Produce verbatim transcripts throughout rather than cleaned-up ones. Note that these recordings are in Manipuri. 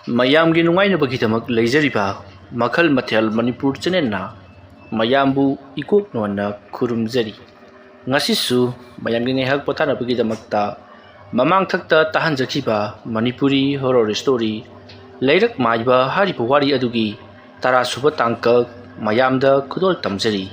ꯃꯌꯥꯝꯒꯤ ꯅꯨꯡꯉꯥꯏꯅꯕꯒꯤꯗꯃꯛ ꯂꯩꯖꯔꯤꯕ ꯃꯈꯜ ꯃꯊꯦꯜ ꯃꯅꯤꯄꯨꯔ ꯆꯦꯅꯦꯜꯅ ꯃꯌꯥꯝꯕꯨ ꯏꯀꯣꯛ ꯅꯣꯟꯅ ꯈꯨꯔꯨꯝꯖꯔꯤ꯫ ꯉꯁꯤꯁꯨ ꯃꯌꯥꯝꯒꯤ ꯉꯥꯏꯍꯥꯛ ꯄꯣꯊꯥꯅꯕꯒꯤꯗꯃꯛꯇ ꯃꯃꯥꯡꯊꯛꯇ ꯇꯥꯍꯟꯖꯈꯤꯕ ꯃꯅꯤꯄꯨꯔꯤ ꯍꯣꯔꯣꯔ ꯁ꯭ꯇꯣꯔꯤ ꯂꯩꯔꯛ ꯃꯥꯏꯕ ꯍꯥꯏꯔꯤꯕ ꯋꯥꯔꯤ ꯑꯗꯨꯒꯤ ꯇꯔꯥꯁꯨꯕ ꯇꯥꯡꯀꯛ ꯃꯌꯥꯝꯗ ꯈꯨꯗꯣꯜ ꯇꯝꯖꯔꯤ꯫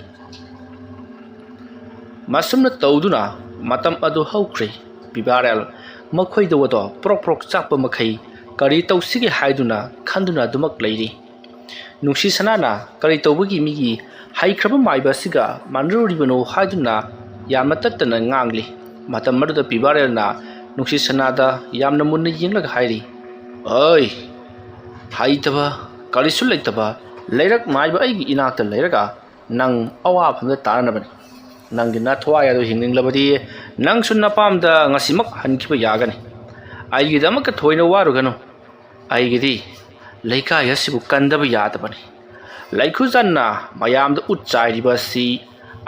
ꯃꯁꯨꯝꯅ ꯇꯧꯗꯨꯅ ꯃꯇꯝ ꯑꯗꯨ ꯍꯧꯈ꯭ꯔꯦ꯫ ꯕꯤꯕꯥꯔꯦꯜ ꯃꯈꯣꯏꯗ ꯋꯥꯗꯣ ꯄ꯭ꯔꯣꯛ ꯄ꯭ꯔꯣꯛ ꯆꯥꯛꯄ ꯃꯈꯩ ꯀꯔꯤ ꯇꯧꯁꯤꯒꯦ ꯍꯥꯏꯗꯨꯅ ꯈꯟꯗꯨꯅ ꯑꯗꯨꯃꯛ ꯂꯩꯔꯤ꯫ ꯅꯨꯡꯁꯤ ꯁꯅꯥꯅ ꯀꯔꯤ ꯇꯧꯕꯒꯤ ꯃꯤꯒꯤ ꯍꯩꯈ꯭ꯔꯕ ꯃꯥꯏꯕ ꯑꯁꯤꯒ ꯃꯥꯟꯅꯔꯨꯔꯤꯕꯅꯣ ꯍꯥꯏꯗꯨꯅ ꯌꯥꯝꯅ ꯇꯠꯇꯅ ꯉꯥꯡꯂꯤ꯫ ꯃꯇꯝ ꯑꯗꯨꯗ ꯕꯤꯕꯥꯔꯦꯜꯅ ꯅꯨꯡꯁꯤ ꯁꯅꯥꯗ ꯌꯥꯝꯅ ꯃꯨꯟꯅ ꯌꯦꯡꯂꯒ ꯍꯥꯏꯔꯤ, "ꯑꯣꯏ, ꯍꯩꯇꯕ, ꯀꯔꯤꯁꯨ ꯂꯩꯇꯕ ꯂꯩꯔꯛ ꯃꯥꯏꯕ ꯑꯩꯒꯤ ꯏꯅꯥꯛꯇ ꯂꯩꯔꯒ ꯅꯪ ꯑꯋꯥꯐꯝꯗ ꯇꯥꯔꯅꯕꯅꯤ꯫ ꯅꯪꯒꯤ ꯅꯊꯋꯥꯏ ꯑꯗꯨ ꯍꯤꯡꯅꯤꯡꯂꯕꯗꯤ ꯅꯪꯁꯨ ꯅꯄꯥꯝꯗ ꯉꯁꯤꯃꯛ ꯍꯟꯈꯤꯕ ꯌꯥꯒꯅꯤ꯫ ꯑꯩꯒꯤꯗꯃꯛꯇ ꯊꯣꯏꯅ ꯋꯥꯔꯨꯒꯅꯨ꯫ ꯑꯩꯒꯤꯗꯤ ꯂꯩꯀꯥꯏ ꯑꯁꯤꯕꯨ ꯀꯟꯗꯕ ꯌꯥꯗꯕꯅꯤ꯫ ꯂꯩꯈꯨꯖꯥꯟꯅ ꯃꯌꯥꯝꯗ ꯎꯠ ꯆꯥꯏꯔꯤꯕ ꯑꯁꯤ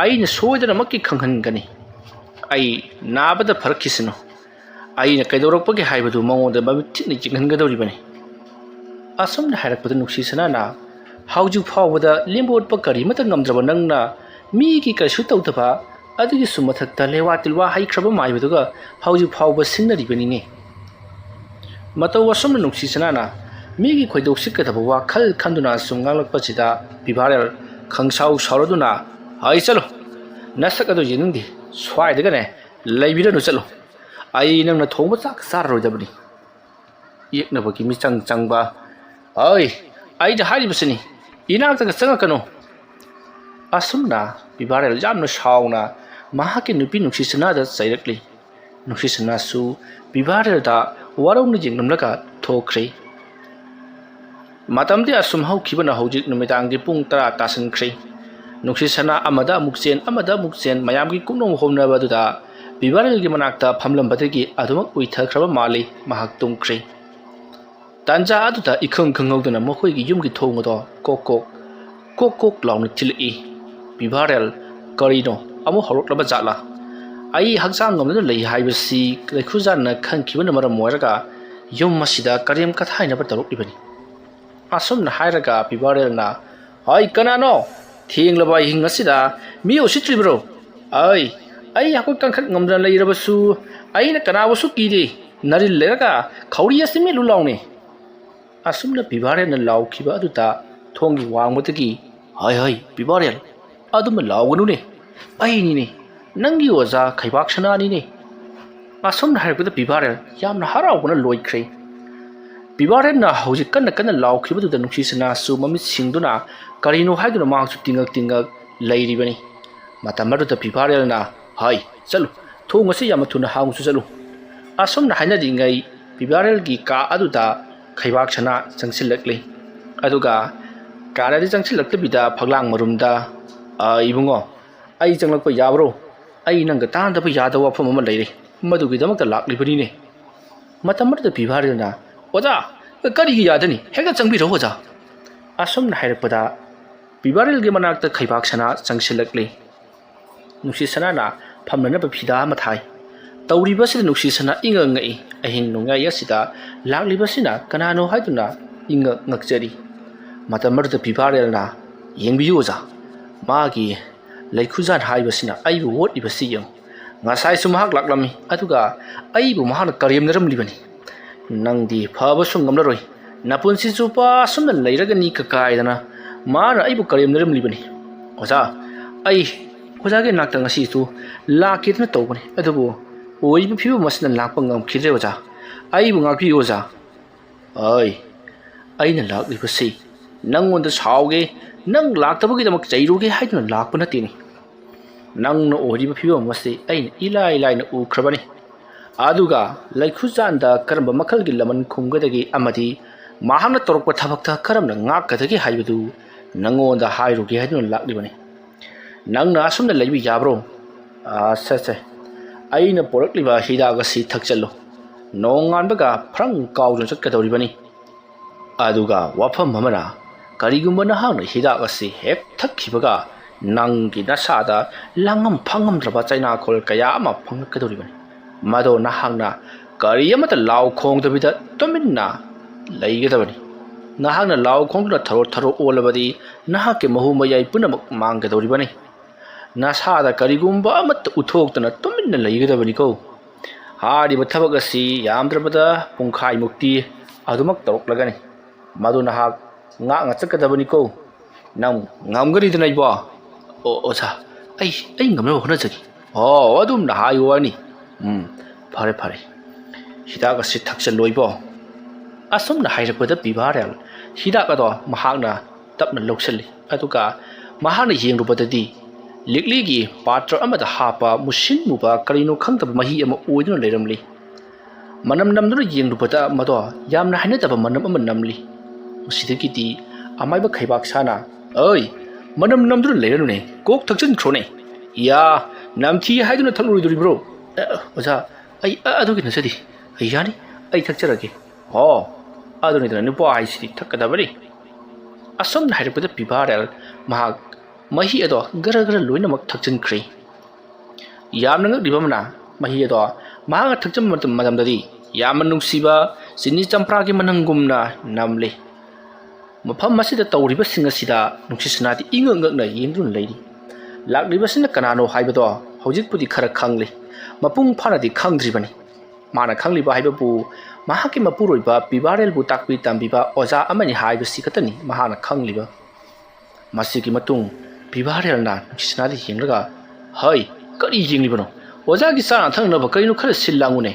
ꯑꯩꯅ ꯁꯣꯏꯗꯅꯃꯛꯀꯤ ꯈꯪꯍꯟꯒꯅꯤ꯫ ꯑꯩ ꯅꯥꯕꯗ ꯐꯔꯛꯈꯤꯁꯅꯨ꯫ ꯑꯩꯅ ꯀꯩꯗꯧꯔꯛꯄꯒꯦ ꯍꯥꯏꯕꯗꯨ ꯃꯉꯣꯟꯗ ꯃꯃꯤꯠ ꯊꯤꯠꯅ ꯌꯦꯡꯍꯟꯒꯗꯧꯔꯤꯕꯅꯤ꯫" ꯑꯁꯨꯝꯅ ꯍꯥꯏꯔꯛꯄꯗ ꯅꯨꯡꯁꯤ ꯁꯅꯥꯅ ꯍꯧꯖꯤꯛ ꯐꯥꯎꯕꯗ ꯂꯦꯝꯕ ꯑꯣꯠꯄ ꯀꯔꯤꯃꯠꯇ ꯉꯝꯗ꯭ꯔꯕ ꯅꯪꯅ ꯃꯤꯒꯤ ꯀꯔꯤꯁꯨ ꯇꯧꯗꯕ, ꯑꯗꯨꯒꯤꯁꯨ ꯃꯊꯛꯇ ꯂꯦꯋꯥ ꯇꯤꯜꯋꯥ ꯍꯩꯈ꯭ꯔꯕ ꯃꯥꯏꯕꯗꯨꯒ ꯍꯧꯖꯤꯛ ꯐꯥꯎꯕ ꯁꯤꯡꯅꯔꯤꯕꯅꯤꯅꯦ꯫ ꯃꯇꯧ ꯑꯁꯨꯝꯅ ꯅꯨꯡꯁꯤ ꯁꯅꯥꯅ ꯃꯤꯒꯤ ꯈꯣꯏꯗꯧ ꯁꯤꯛꯀꯗꯕ ꯋꯥꯈꯜ ꯈꯟꯗꯨꯅ ꯁꯨꯝ ꯉꯥꯡꯂꯛꯄꯁꯤꯗ ꯕꯤꯚꯥꯔꯦꯜ ꯈꯪꯁꯥꯎ ꯁꯥꯎꯔꯗꯨꯅ, "ꯍꯥꯏ ꯆꯠꯂꯣ, ꯅꯁꯛ ꯑꯗꯨ ꯌꯦꯡꯅꯤꯡꯗꯦ, ꯁ꯭ꯋꯥꯏꯗꯒꯅꯦ ꯂꯩꯕꯤꯔꯅꯨ, ꯆꯠꯂꯣ꯫ ꯑꯩ ꯅꯪꯅ ꯊꯣꯡꯕ ꯆꯥꯛ ꯆꯥꯔꯔꯣꯏꯗꯕꯅꯤ꯫" ꯌꯦꯛꯅꯕꯒꯤ ꯃꯤꯆꯪ ꯆꯪꯕ, "ꯑꯩ, ꯑꯩꯅ ꯍꯥꯏꯔꯤꯕꯁꯤꯅꯤ, ꯏꯅꯥꯛꯇꯒ ꯆꯪꯉꯛꯀꯅꯨ꯫" ꯑꯁꯨꯝꯅ ꯕꯤꯚꯥꯔꯦꯜ ꯌꯥꯝꯅ ꯁꯥꯎꯅ ꯃꯍꯥꯛꯀꯤ ꯅꯨꯄꯤ ꯅꯨꯡꯁꯤ ꯁꯅꯥꯗ ꯆꯩꯔꯛꯂꯤ꯫ ꯅꯨꯡꯁꯤ ꯁꯅꯥꯁꯨ ꯕꯤꯚꯥꯔꯦꯜꯗ ꯋꯥꯔꯧꯅ ꯌꯦꯡꯂꯝꯂꯒ ꯊꯣꯛꯈ꯭ꯔꯦ꯫ ꯃꯇꯝꯗꯤ ꯑꯁꯨꯝ ꯍꯧꯈꯤꯕꯅ ꯍꯧꯖꯤꯛ ꯅꯨꯃꯤꯗꯥꯡꯒꯤ ꯄꯨꯡ ꯇꯔꯥ ꯇꯥꯁꯤꯟꯈ꯭ꯔꯦ꯫ ꯅꯨꯡꯁꯤ ꯁꯅꯥ ꯑꯃꯗ ꯑꯃꯨꯛ ꯆꯦꯟ, ꯑꯃꯗ ꯑꯃꯨꯛ ꯆꯦꯟ, ꯃꯌꯥꯝꯒꯤ ꯀꯨꯞꯅꯣꯝ ꯍꯣꯝꯅꯕ ꯑꯗꯨꯗ ꯕꯤꯚꯥꯔꯦꯜꯒꯤ ꯃꯅꯥꯛꯇ ꯐꯝꯂꯝꯕꯗꯒꯤ ꯑꯗꯨꯃꯛ ꯎꯏꯊꯈ꯭ꯔꯕ ꯃꯥꯜꯂꯤ꯫ ꯃꯍꯥꯛ ꯇꯨꯝꯈ꯭ꯔꯦ꯫ ꯇꯥꯟꯖꯥ ꯑꯗꯨꯗ ꯏꯈꯪ ꯈꯪꯍꯧꯗꯅ ꯃꯈꯣꯏꯒꯤ ꯌꯨꯝꯒꯤ ꯊꯣꯡ ꯑꯗꯣ ꯀꯣꯛ ꯀꯣꯛ, ꯀꯣꯛ ꯀꯣꯛ ꯂꯥꯎꯅ ꯊꯤꯜꯂꯛꯏ꯫ "ꯕꯤꯚꯥꯔꯦꯜ, ꯀꯔꯤꯅꯣ? ꯑꯃꯨꯛ ꯍꯧꯔꯛꯂꯕ ꯖꯥꯠꯂꯥ? ꯑꯩ ꯍꯛꯆꯥꯡ ꯉꯝꯗꯅ ꯂꯩ ꯍꯥꯏꯕꯁꯤ ꯂꯩꯈꯨꯖꯥꯟꯅ ꯈꯪꯈꯤꯕꯅ ꯃꯔꯝ ꯑꯣꯏꯔꯒ ꯌꯨꯝ ꯑꯁꯤꯗ ꯀꯔꯦꯝ ꯀꯊꯥꯏꯅꯕ ꯇꯧꯔꯛꯂꯤꯕꯅꯤ꯫ ꯑꯁꯨꯝꯅ ꯍꯥꯏꯔꯒ ꯄꯤꯕꯥꯔꯦꯜꯅ, "ꯍꯣꯏ, ꯀꯅꯥꯅꯣ? ꯊꯦꯡꯂꯕ ꯑꯍꯤꯡ ꯑꯁꯤꯗ ꯃꯤ ꯎꯁꯤꯠꯇ꯭ꯔꯤꯕ꯭ꯔꯣ? ꯑꯩ, ꯑꯩ ꯑꯩꯈꯣꯏ ꯀꯟꯈꯠ ꯉꯝꯗꯅ ꯂꯩꯔꯕꯁꯨ ꯑꯩꯅ ꯀꯅꯥꯕꯨꯁꯨ ꯀꯤꯗꯦ꯫ ꯅꯔꯤꯜ ꯂꯩꯔꯒ ꯈꯧꯔꯤ ꯑꯁꯤ ꯃꯦꯠꯂꯨ ꯂꯥꯎꯅꯦ!" ꯑꯁꯨꯝꯅ ꯄꯤꯕꯥꯔꯦꯜꯅ ꯂꯥꯎꯈꯤꯕ ꯑꯗꯨꯗ ꯊꯣꯡꯒꯤ ꯋꯥꯡꯃꯗꯒꯤ, "ꯍꯥꯏ ꯍꯥꯏ, ꯄꯤꯕꯥꯔꯦꯜ, ꯑꯗꯨꯝꯅ ꯂꯥꯎꯒꯅꯨꯅꯦ꯫ ꯑꯩꯅꯤꯅꯦ, ꯅꯪꯒꯤ ꯑꯣꯖꯥ ꯈꯩꯕꯥꯛ ꯁꯅꯥꯅꯤꯅꯦ!" ꯑꯁꯨꯝꯅ ꯍꯥꯏꯔꯛꯄꯗ ꯄꯤꯕꯥꯔꯦꯜ ꯌꯥꯝꯅ ꯍꯔꯥꯎꯕꯅ ꯂꯣꯏꯈ꯭ꯔꯦ꯫ ꯄꯤꯕꯥꯔꯦꯜꯅ ꯍꯧꯖꯤꯛ ꯀꯟꯅ ꯀꯟꯅ ꯂꯥꯎꯈꯤꯕꯗꯨꯗ ꯅꯨꯡꯁꯤ ꯁꯅꯥꯁꯨ ꯃꯃꯤꯠ ꯁꯤꯡꯗꯨꯅ ꯀꯔꯤꯅꯣ ꯍꯥꯏꯗꯨꯅ ꯃꯍꯥꯛꯁꯨ ꯇꯤꯡꯉꯛ ꯇꯤꯡꯉꯛ ꯂꯩꯔꯤꯕꯅꯤ꯫ ꯃꯇꯝ ꯑꯗꯨꯗ ꯄꯤꯕꯥꯔꯦꯜꯅ, "ꯍꯥꯏ, ꯆꯠꯂꯨ, ꯊꯣꯡ ꯑꯁꯤ ꯌꯥꯝꯅ ꯊꯨꯅ ꯍꯥꯡꯉꯨꯁꯨ ꯆꯠꯂꯨ!" ꯑꯁꯨꯝꯅ ꯍꯥꯏꯅꯔꯤꯉꯩ ꯄꯤꯕꯥꯔꯦꯜꯒꯤ ꯀꯥ ꯑꯗꯨꯗ ꯈꯩꯕꯥꯛ ꯁꯅꯥ ꯆꯪꯁꯤꯜꯂꯛꯂꯤ꯫ ꯑꯗꯨꯒ ꯀꯥꯗꯗꯤ ꯆꯪꯁꯤꯜꯂꯛꯇꯕꯤꯗ ꯐꯛꯂꯥꯡ ꯃꯔꯨꯝꯗ, "ꯑ, ꯏꯕꯨꯡꯉꯣ, ꯑꯩ ꯆꯪꯂꯛꯄ ꯌꯥꯕ꯭ꯔꯣ? ꯑꯩ ꯅꯪꯒ ꯇꯥꯟꯅꯗꯕ ꯌꯥꯗꯕ ꯋꯥꯐꯝ ꯑꯃ ꯂꯩꯔꯦ꯫ ꯃꯗꯨꯒꯤꯗꯃꯛꯇ ꯂꯥꯛꯂꯤꯕꯅꯤꯅꯦ꯫" ꯃꯇꯝ ꯑꯗꯨꯗ ꯄꯤꯕꯥꯔꯦꯜꯅ, "ꯑꯣꯖꯥ, ꯀꯔꯤꯒꯤ ꯌꯥꯗꯅꯤ? ꯍꯦꯛꯇ ꯆꯪꯕꯤꯔꯛꯎ, ꯑꯣꯖꯥ!" ꯑꯁꯨꯝꯅ ꯍꯥꯏꯔꯛꯄꯗ ꯄꯤꯕꯥꯔꯦꯜꯒꯤ ꯃꯅꯥꯛꯇ ꯈꯩꯕꯥꯛ ꯁꯅꯥ ꯆꯪꯁꯤꯜꯂꯛꯂꯤ꯫ ꯅꯨꯡꯁꯤ ꯁꯅꯥꯅ ꯐꯝꯅꯅꯕ ꯐꯤꯗꯥ ꯑꯃ ꯊꯥꯏ꯫ ꯇꯧꯔꯤꯕꯁꯤꯗ ꯅꯨꯡꯁꯤ ꯁꯅꯥ ꯏꯉꯛ ꯉꯛꯏ꯫ ꯑꯍꯤꯡ ꯅꯣꯡꯌꯥꯏ ꯑꯁꯤꯗ ꯂꯥꯛꯂꯤꯕꯁꯤꯅ ꯀꯅꯥꯅꯣ ꯍꯥꯏꯗꯨꯅ ꯏꯉꯛ ꯉꯛꯆꯔꯤ꯫ ꯃꯇꯝ ꯑꯗꯨꯗ ꯄꯤꯕꯥꯔꯦꯜꯅ, "ꯌꯦꯡꯕꯤꯌꯨ ꯑꯣꯖꯥ, ꯃꯥꯒꯤ ꯂꯩꯈꯨꯖꯥꯟ ꯍꯥꯏꯕꯁꯤꯅ ꯑꯩꯕꯨ ꯑꯣꯠꯂꯤꯕꯁꯤ ꯌꯦꯡꯉꯨ꯫ ꯉꯁꯥꯏꯁꯨ ꯃꯍꯥꯛ ꯂꯥꯛꯂꯝꯃꯤ, ꯑꯗꯨꯒ ꯑꯩꯕꯨ ꯃꯍꯥꯛꯅ ꯀꯔꯦꯝꯅꯔꯝꯂꯤꯕꯅꯤ꯫ ꯅꯪꯗꯤ ꯐꯕꯁꯨ ꯉꯝꯂꯔꯣꯏ, ꯅꯄꯨꯟꯁꯤ ꯆꯨꯞꯄ ꯑꯁꯨꯝꯅ ꯂꯩꯔꯒꯅꯤ ꯀꯀꯥꯏꯗꯅ ꯃꯥꯅ ꯑꯩꯕꯨ ꯀꯔꯦꯝꯅꯔꯝꯂꯤꯕꯅꯤ꯫ ꯑꯣꯖꯥ, ꯑꯩ ꯑꯣꯖꯥꯒꯤ ꯅꯥꯛꯇ ꯉꯁꯤꯁꯨ ꯂꯥꯛꯀꯦꯗꯅ ꯇꯧꯕꯅꯤ, ꯑꯗꯨꯕꯨ ꯑꯣꯏꯔꯤꯕ ꯐꯤꯕꯝ ꯑꯁꯤꯅ ꯂꯥꯛꯄ ꯉꯝꯈꯤꯗ꯭ꯔꯦ ꯑꯣꯖꯥ꯫ ꯑꯩꯕꯨ ꯉꯥꯛꯄꯤꯌꯨ ꯑꯣꯖꯥ꯫" "ꯑꯩ, ꯑꯩꯅ ꯂꯥꯛꯂꯤꯕꯁꯤ ꯅꯪꯉꯣꯟꯗ ꯁꯥꯎꯒꯦ, ꯅꯪ ꯂꯥꯛꯇꯕꯒꯤꯗꯃꯛ ꯆꯩꯔꯨꯒꯦ ꯍꯥꯏꯗꯨꯅ ꯂꯥꯛꯄ ꯅꯠꯇꯦꯅꯦ꯫ ꯅꯪꯅ ꯑꯣꯏꯔꯤꯕ ꯐꯤꯕꯝ ꯑꯁꯤ ꯑꯩꯅ ꯏꯂꯥꯏ ꯂꯥꯏꯅ ꯎꯈ꯭ꯔꯕꯅꯤ꯫ ꯑꯗꯨꯒ ꯂꯩꯈꯨꯖꯥꯟꯗ ꯀꯔꯝꯕ ꯃꯈꯜꯒꯤ ꯂꯃꯟ ꯈꯨꯝꯒꯗꯒꯦ ꯑꯃꯗꯤ ꯃꯍꯥꯛꯅ ꯇꯧꯔꯛꯄ ꯊꯕꯛꯇ ꯀꯔꯝꯅ ꯉꯥꯛꯀꯗꯒꯦ ꯍꯥꯏꯕꯗꯨ ꯅꯪꯉꯣꯟꯗ ꯍꯥꯏꯔꯨꯒꯦ ꯍꯥꯏꯗꯨꯅ ꯂꯥꯛꯂꯤꯕꯅꯤ꯫ ꯅꯪꯅ ꯑꯁꯨꯝꯅ ꯂꯩꯕ ꯌꯥꯕ꯭ꯔꯣ?" "ꯑ, ꯁꯦ, ꯁꯦ, ꯑꯩꯅ ꯄꯨꯔꯛꯂꯤꯕ ꯍꯤꯗꯥꯛ ꯑꯁꯤ ꯊꯛꯆꯜꯂꯨ꯫ ꯅꯣꯡꯉꯥꯟꯕꯒ ꯐ꯭ꯔꯪ ꯀꯥꯎꯗꯨꯅ ꯆꯠꯀꯗꯧꯔꯤꯕꯅꯤ꯫ ꯑꯗꯨꯒ ꯋꯥꯐꯝ ꯑꯃꯅ, ꯀꯔꯤꯒꯨꯝꯕ ꯅꯍꯥꯛꯅ ꯍꯤꯗꯥꯛ ꯑꯁꯤ ꯍꯦꯛ ꯊꯛꯈꯤꯕꯒ ꯅꯪꯒꯤ ꯅꯁꯥꯗ ꯂꯥꯡꯉꯝ ꯐꯪꯉꯝꯗ꯭ꯔꯕ ꯆꯩꯅꯥꯈꯣꯜ ꯀꯌꯥ ꯑꯃ ꯐꯪꯂꯛꯀꯗꯧꯔꯤꯕꯅꯤ꯫ ꯃꯗꯣ ꯅꯍꯥꯛꯅ ꯀꯔꯤ ꯑꯃꯠꯇ ꯂꯥꯎ ꯈꯣꯡꯗꯕꯤꯗ ꯇꯨꯃꯤꯟꯅ ꯂꯩꯒꯗꯕꯅꯤ꯫ ꯅꯍꯥꯛꯅ ꯂꯥꯎ ꯈꯣꯡꯗꯨꯅ ꯊꯔꯣ ꯊꯔꯣ ꯑꯣꯜꯂꯕꯗꯤ ꯅꯍꯥꯛꯀꯤ ꯃꯍꯨ ꯃꯌꯥꯏ ꯄꯨꯝꯅꯃꯛ ꯃꯥꯡꯒꯗꯧꯔꯤꯕꯅꯤ꯫ ꯅꯁꯥꯗ ꯀꯔꯤꯒꯨꯝꯕ ꯑꯃꯠꯇ ꯎꯠꯊꯣꯛꯇꯅ ꯇꯨꯃꯤꯟꯅ ꯂꯩꯒꯗꯕꯅꯤꯀꯣ꯫ ꯍꯥꯏꯔꯤꯕ ꯊꯕꯛ ꯑꯁꯤ ꯌꯥꯝꯗ꯭ꯔꯕꯗ ꯄꯨꯡꯈꯥꯏꯃꯨꯛꯇꯤ ꯑꯗꯨꯃꯛ ꯇꯧꯔꯛꯂꯒꯅꯤ꯫ ꯃꯗꯨ ꯅꯍꯥꯛ ꯉꯥꯛꯅ ꯆꯠꯀꯗꯕꯅꯤꯀꯣ꯫ ꯅꯪ ꯉꯝꯒꯅꯤꯗꯅ ꯏꯕꯣ? ꯑꯣ, ꯑꯣꯖꯥ, ꯑꯩ, ꯑꯩ ꯉꯝꯅꯕ ꯍꯣꯠꯅꯖꯒꯦ꯫ ꯑꯣ, ꯑꯗꯨꯝꯅ ꯍꯥꯏꯌꯨ ꯋꯥꯅꯤ꯫ ꯎꯝ, ꯐꯔꯦ, ꯐꯔꯦ꯫ ꯍꯤꯗꯥꯛ ꯑꯁꯤ ꯊꯛꯆꯜꯂꯣ ꯏꯕꯣ꯫ ꯑꯁꯨꯝꯅ ꯍꯥꯏꯔꯛꯄꯗ ꯕꯤꯚꯥꯔꯦꯜ ꯍꯤꯗꯥꯛ ꯑꯗꯣ ꯃꯍꯥꯛꯅ ꯇꯞꯅ ꯂꯧꯁꯤꯜꯂꯤ꯫ ꯑꯗꯨꯒ ꯃꯍꯥꯛꯅ ꯌꯦꯡꯂꯨꯕꯗꯗꯤ ꯂꯤꯛꯂꯤꯒꯤ ꯄꯥꯇ꯭ꯔ ꯑꯃꯗ ꯍꯥꯞꯄ ꯃꯨꯁꯤꯟ ꯃꯨꯕ ꯀꯔꯤꯅꯣ ꯈꯪꯗꯕ ꯃꯍꯤ ꯑꯃ ꯑꯣꯏꯗꯨꯅ ꯂꯩꯔꯝꯂꯤ꯫ ꯃꯅꯝ ꯅꯝꯗꯨꯅ ꯌꯦꯡꯂꯨꯕꯗ ꯃꯗꯣ ꯌꯥꯝꯅ ꯍꯩꯅꯗꯕ ꯃꯅꯝ ꯑꯃ ꯅꯝꯂꯤ꯫ ꯃꯁꯤꯗꯒꯤꯗꯤ ꯑꯃꯥꯏꯕ ꯈꯩꯕꯥꯛ ꯁꯥꯅ, "ꯑꯩ, ꯃꯅꯝ ꯅꯝꯗꯨꯅ ꯂꯩꯔꯅꯨꯅꯦ, ꯀꯣꯛ ꯊꯛꯆꯤꯟꯈ꯭ꯔꯣꯅꯦ꯫ ꯌꯥ, ꯅꯝꯊꯤ ꯍꯥꯏꯗꯨꯅ ꯊꯛꯂꯨꯔꯣꯏꯗꯣꯔꯤꯕ꯭ꯔꯣ?" "ꯑ, ꯑꯣꯖꯥ, ꯑꯩ, ꯑ, ꯑꯗꯨꯒꯤ ꯅꯠꯆꯗꯦ꯫ ꯌꯥꯅꯤ, ꯑꯩ ꯊꯛꯆꯔꯒꯦ꯫" "ꯑꯣ, ꯑꯗꯨꯅꯤꯗꯅ ꯅꯨꯄꯥ ꯍꯥꯏꯁꯤꯗꯤ ꯊꯛꯀꯗꯕꯅꯤ꯫" ꯑꯁꯨꯝꯅ ꯍꯥꯏꯔꯛꯄꯗ ꯕꯤꯚꯥꯔꯦꯜ ꯃꯍꯥꯛ ꯃꯍꯤ ꯑꯗꯣ ꯒꯔ ꯒꯔ ꯂꯣꯏꯅꯃꯛ ꯊꯛꯆꯤꯟꯈ꯭ꯔꯦ꯫ ꯌꯥꯝꯅ ꯉꯛꯂꯤꯕ ꯑꯃꯅ, ꯃꯍꯤ ꯑꯗꯣ ꯃꯍꯥꯛꯅ ꯊꯛꯆꯤꯟꯕ ꯃꯇꯝ-, ꯃꯇꯝꯗꯗꯤ ꯌꯥꯝꯅ ꯅꯨꯡꯁꯤꯕ ꯆꯤꯅꯤ ꯆꯝꯄ꯭ꯔꯥꯒꯤ ꯃꯅꯝꯒꯨꯝꯅ ꯅꯝꯂꯤ꯫ ꯃꯐꯝ ꯑꯁꯤꯗ ꯇꯧꯔꯤꯕꯁꯤꯡ ꯑꯁꯤꯗ ꯅꯨꯡꯁꯤꯠ ꯁꯅꯥꯗꯤ ꯏꯉꯛ ꯉꯛꯅ ꯌꯦꯡꯗꯨꯅ ꯂꯩꯔꯤ꯫ ꯂꯥꯛꯂꯤꯕꯁꯤꯅ ꯀꯅꯥꯅꯣ ꯍꯥꯏꯕꯗꯣ ꯍꯧꯖꯤꯛꯄꯨꯗꯤ ꯈꯔ ꯈꯪꯂꯤ꯫ ꯃꯄꯨꯡ ꯐꯥꯅꯗꯤ ꯈꯪꯗ꯭ꯔꯤꯕꯅꯤ꯫ ꯃꯥꯅ ꯈꯪꯂꯤꯕ ꯍꯥꯏꯕꯕꯨ ꯃꯍꯥꯛꯀꯤ ꯃꯄꯨꯔꯣꯏꯕ ꯕꯤꯚꯥꯔꯦꯜꯕꯨ ꯇꯥꯛꯄꯤ ꯇꯝꯕꯤꯕ ꯑꯣꯖꯥ ꯑꯃꯅꯤ ꯍꯥꯏꯕꯁꯤ ꯈꯛꯇꯅꯤ ꯃꯍꯥꯛꯅ ꯈꯪꯂꯤꯕ꯫ ꯃꯁꯤꯒꯤ ꯃꯇꯨꯡ ꯕꯤꯚꯥꯔꯦꯜꯅ ꯅꯨꯡꯁꯤꯠ ꯁꯅꯥꯗ ꯌꯦꯡꯂꯒ, "ꯍꯩ, ꯀꯔꯤ ꯌꯦꯡꯂꯤꯕꯅꯣ? ꯑꯣꯖꯥꯒꯤ ꯆꯥꯅ ꯊꯛꯅꯕ ꯀꯔꯤꯅꯣ ꯈꯔ ꯁꯤꯜ ꯂꯥꯡꯉꯨꯅꯦ꯫"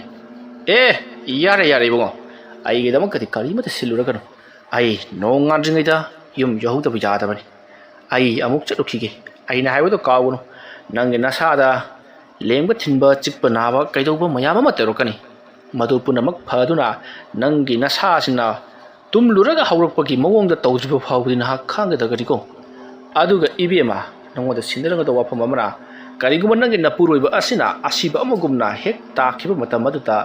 "ꯑꯦ, ꯌꯥꯔꯦ, ꯌꯥꯔꯦ ꯏꯕꯨꯡꯉꯣ, ꯑꯩꯒꯤꯗꯃꯛꯇꯗꯤ ꯀꯔꯤꯃꯠꯇ ꯁꯤꯜꯂꯨꯔꯒꯅꯨ꯫ ꯑꯩ ꯅꯣꯡ ꯉꯥꯟꯗ꯭ꯔꯤꯉꯩꯗ ꯌꯨꯝ ꯌꯧꯍꯧꯗꯕ ꯌꯥꯗꯕꯅꯤ꯫ ꯑꯩ ꯑꯃꯨꯛ ꯆꯠꯂꯨꯈꯤꯒꯦ꯫ ꯑꯩꯅ ꯍꯥꯏꯕꯗꯣ ꯀꯥꯎꯒꯅꯨ꯫ ꯅꯪꯒꯤ ꯅꯁꯥꯗ ꯂꯦꯡꯕ ꯊꯤꯟꯕ, ꯆꯤꯛꯄ ꯅꯥꯕ ꯀꯩꯗꯧꯕ ꯃꯌꯥꯝ ꯑꯃ ꯇꯧꯔꯛꯀꯅꯤ꯫ ꯃꯗꯨ ꯄꯨꯝꯅꯃꯛ ꯐꯗꯨꯅ ꯅꯪꯒꯤ ꯅꯁꯥꯁꯤꯅ ꯇꯨꯝꯂꯨꯔꯒ ꯍꯧꯔꯛꯄꯒꯤ ꯃꯑꯣꯡꯗ ꯇꯧꯗ꯭ꯔꯤꯕ ꯐꯥꯎꯕꯗꯤ ꯅꯍꯥꯛ ꯈꯥꯡꯒꯗꯒꯅꯤꯀꯣ꯫ ꯑꯗꯨꯒ ꯏꯕꯦꯝꯃ, ꯅꯉꯣꯟꯗ ꯁꯤꯟꯅꯔꯝꯒꯗꯕ ꯋꯥꯐꯝ ꯑꯃꯅ, ꯀꯔꯤꯒꯨꯝꯕ ꯅꯪꯒꯤ ꯅꯄꯨꯔꯣꯏꯕ ꯑꯁꯤꯅ ꯑꯁꯤꯕ ꯑꯃꯒꯨꯝꯅ ꯍꯦꯛ ꯇꯥꯈꯤꯕ ꯃꯇꯝ ꯑꯗꯨꯗ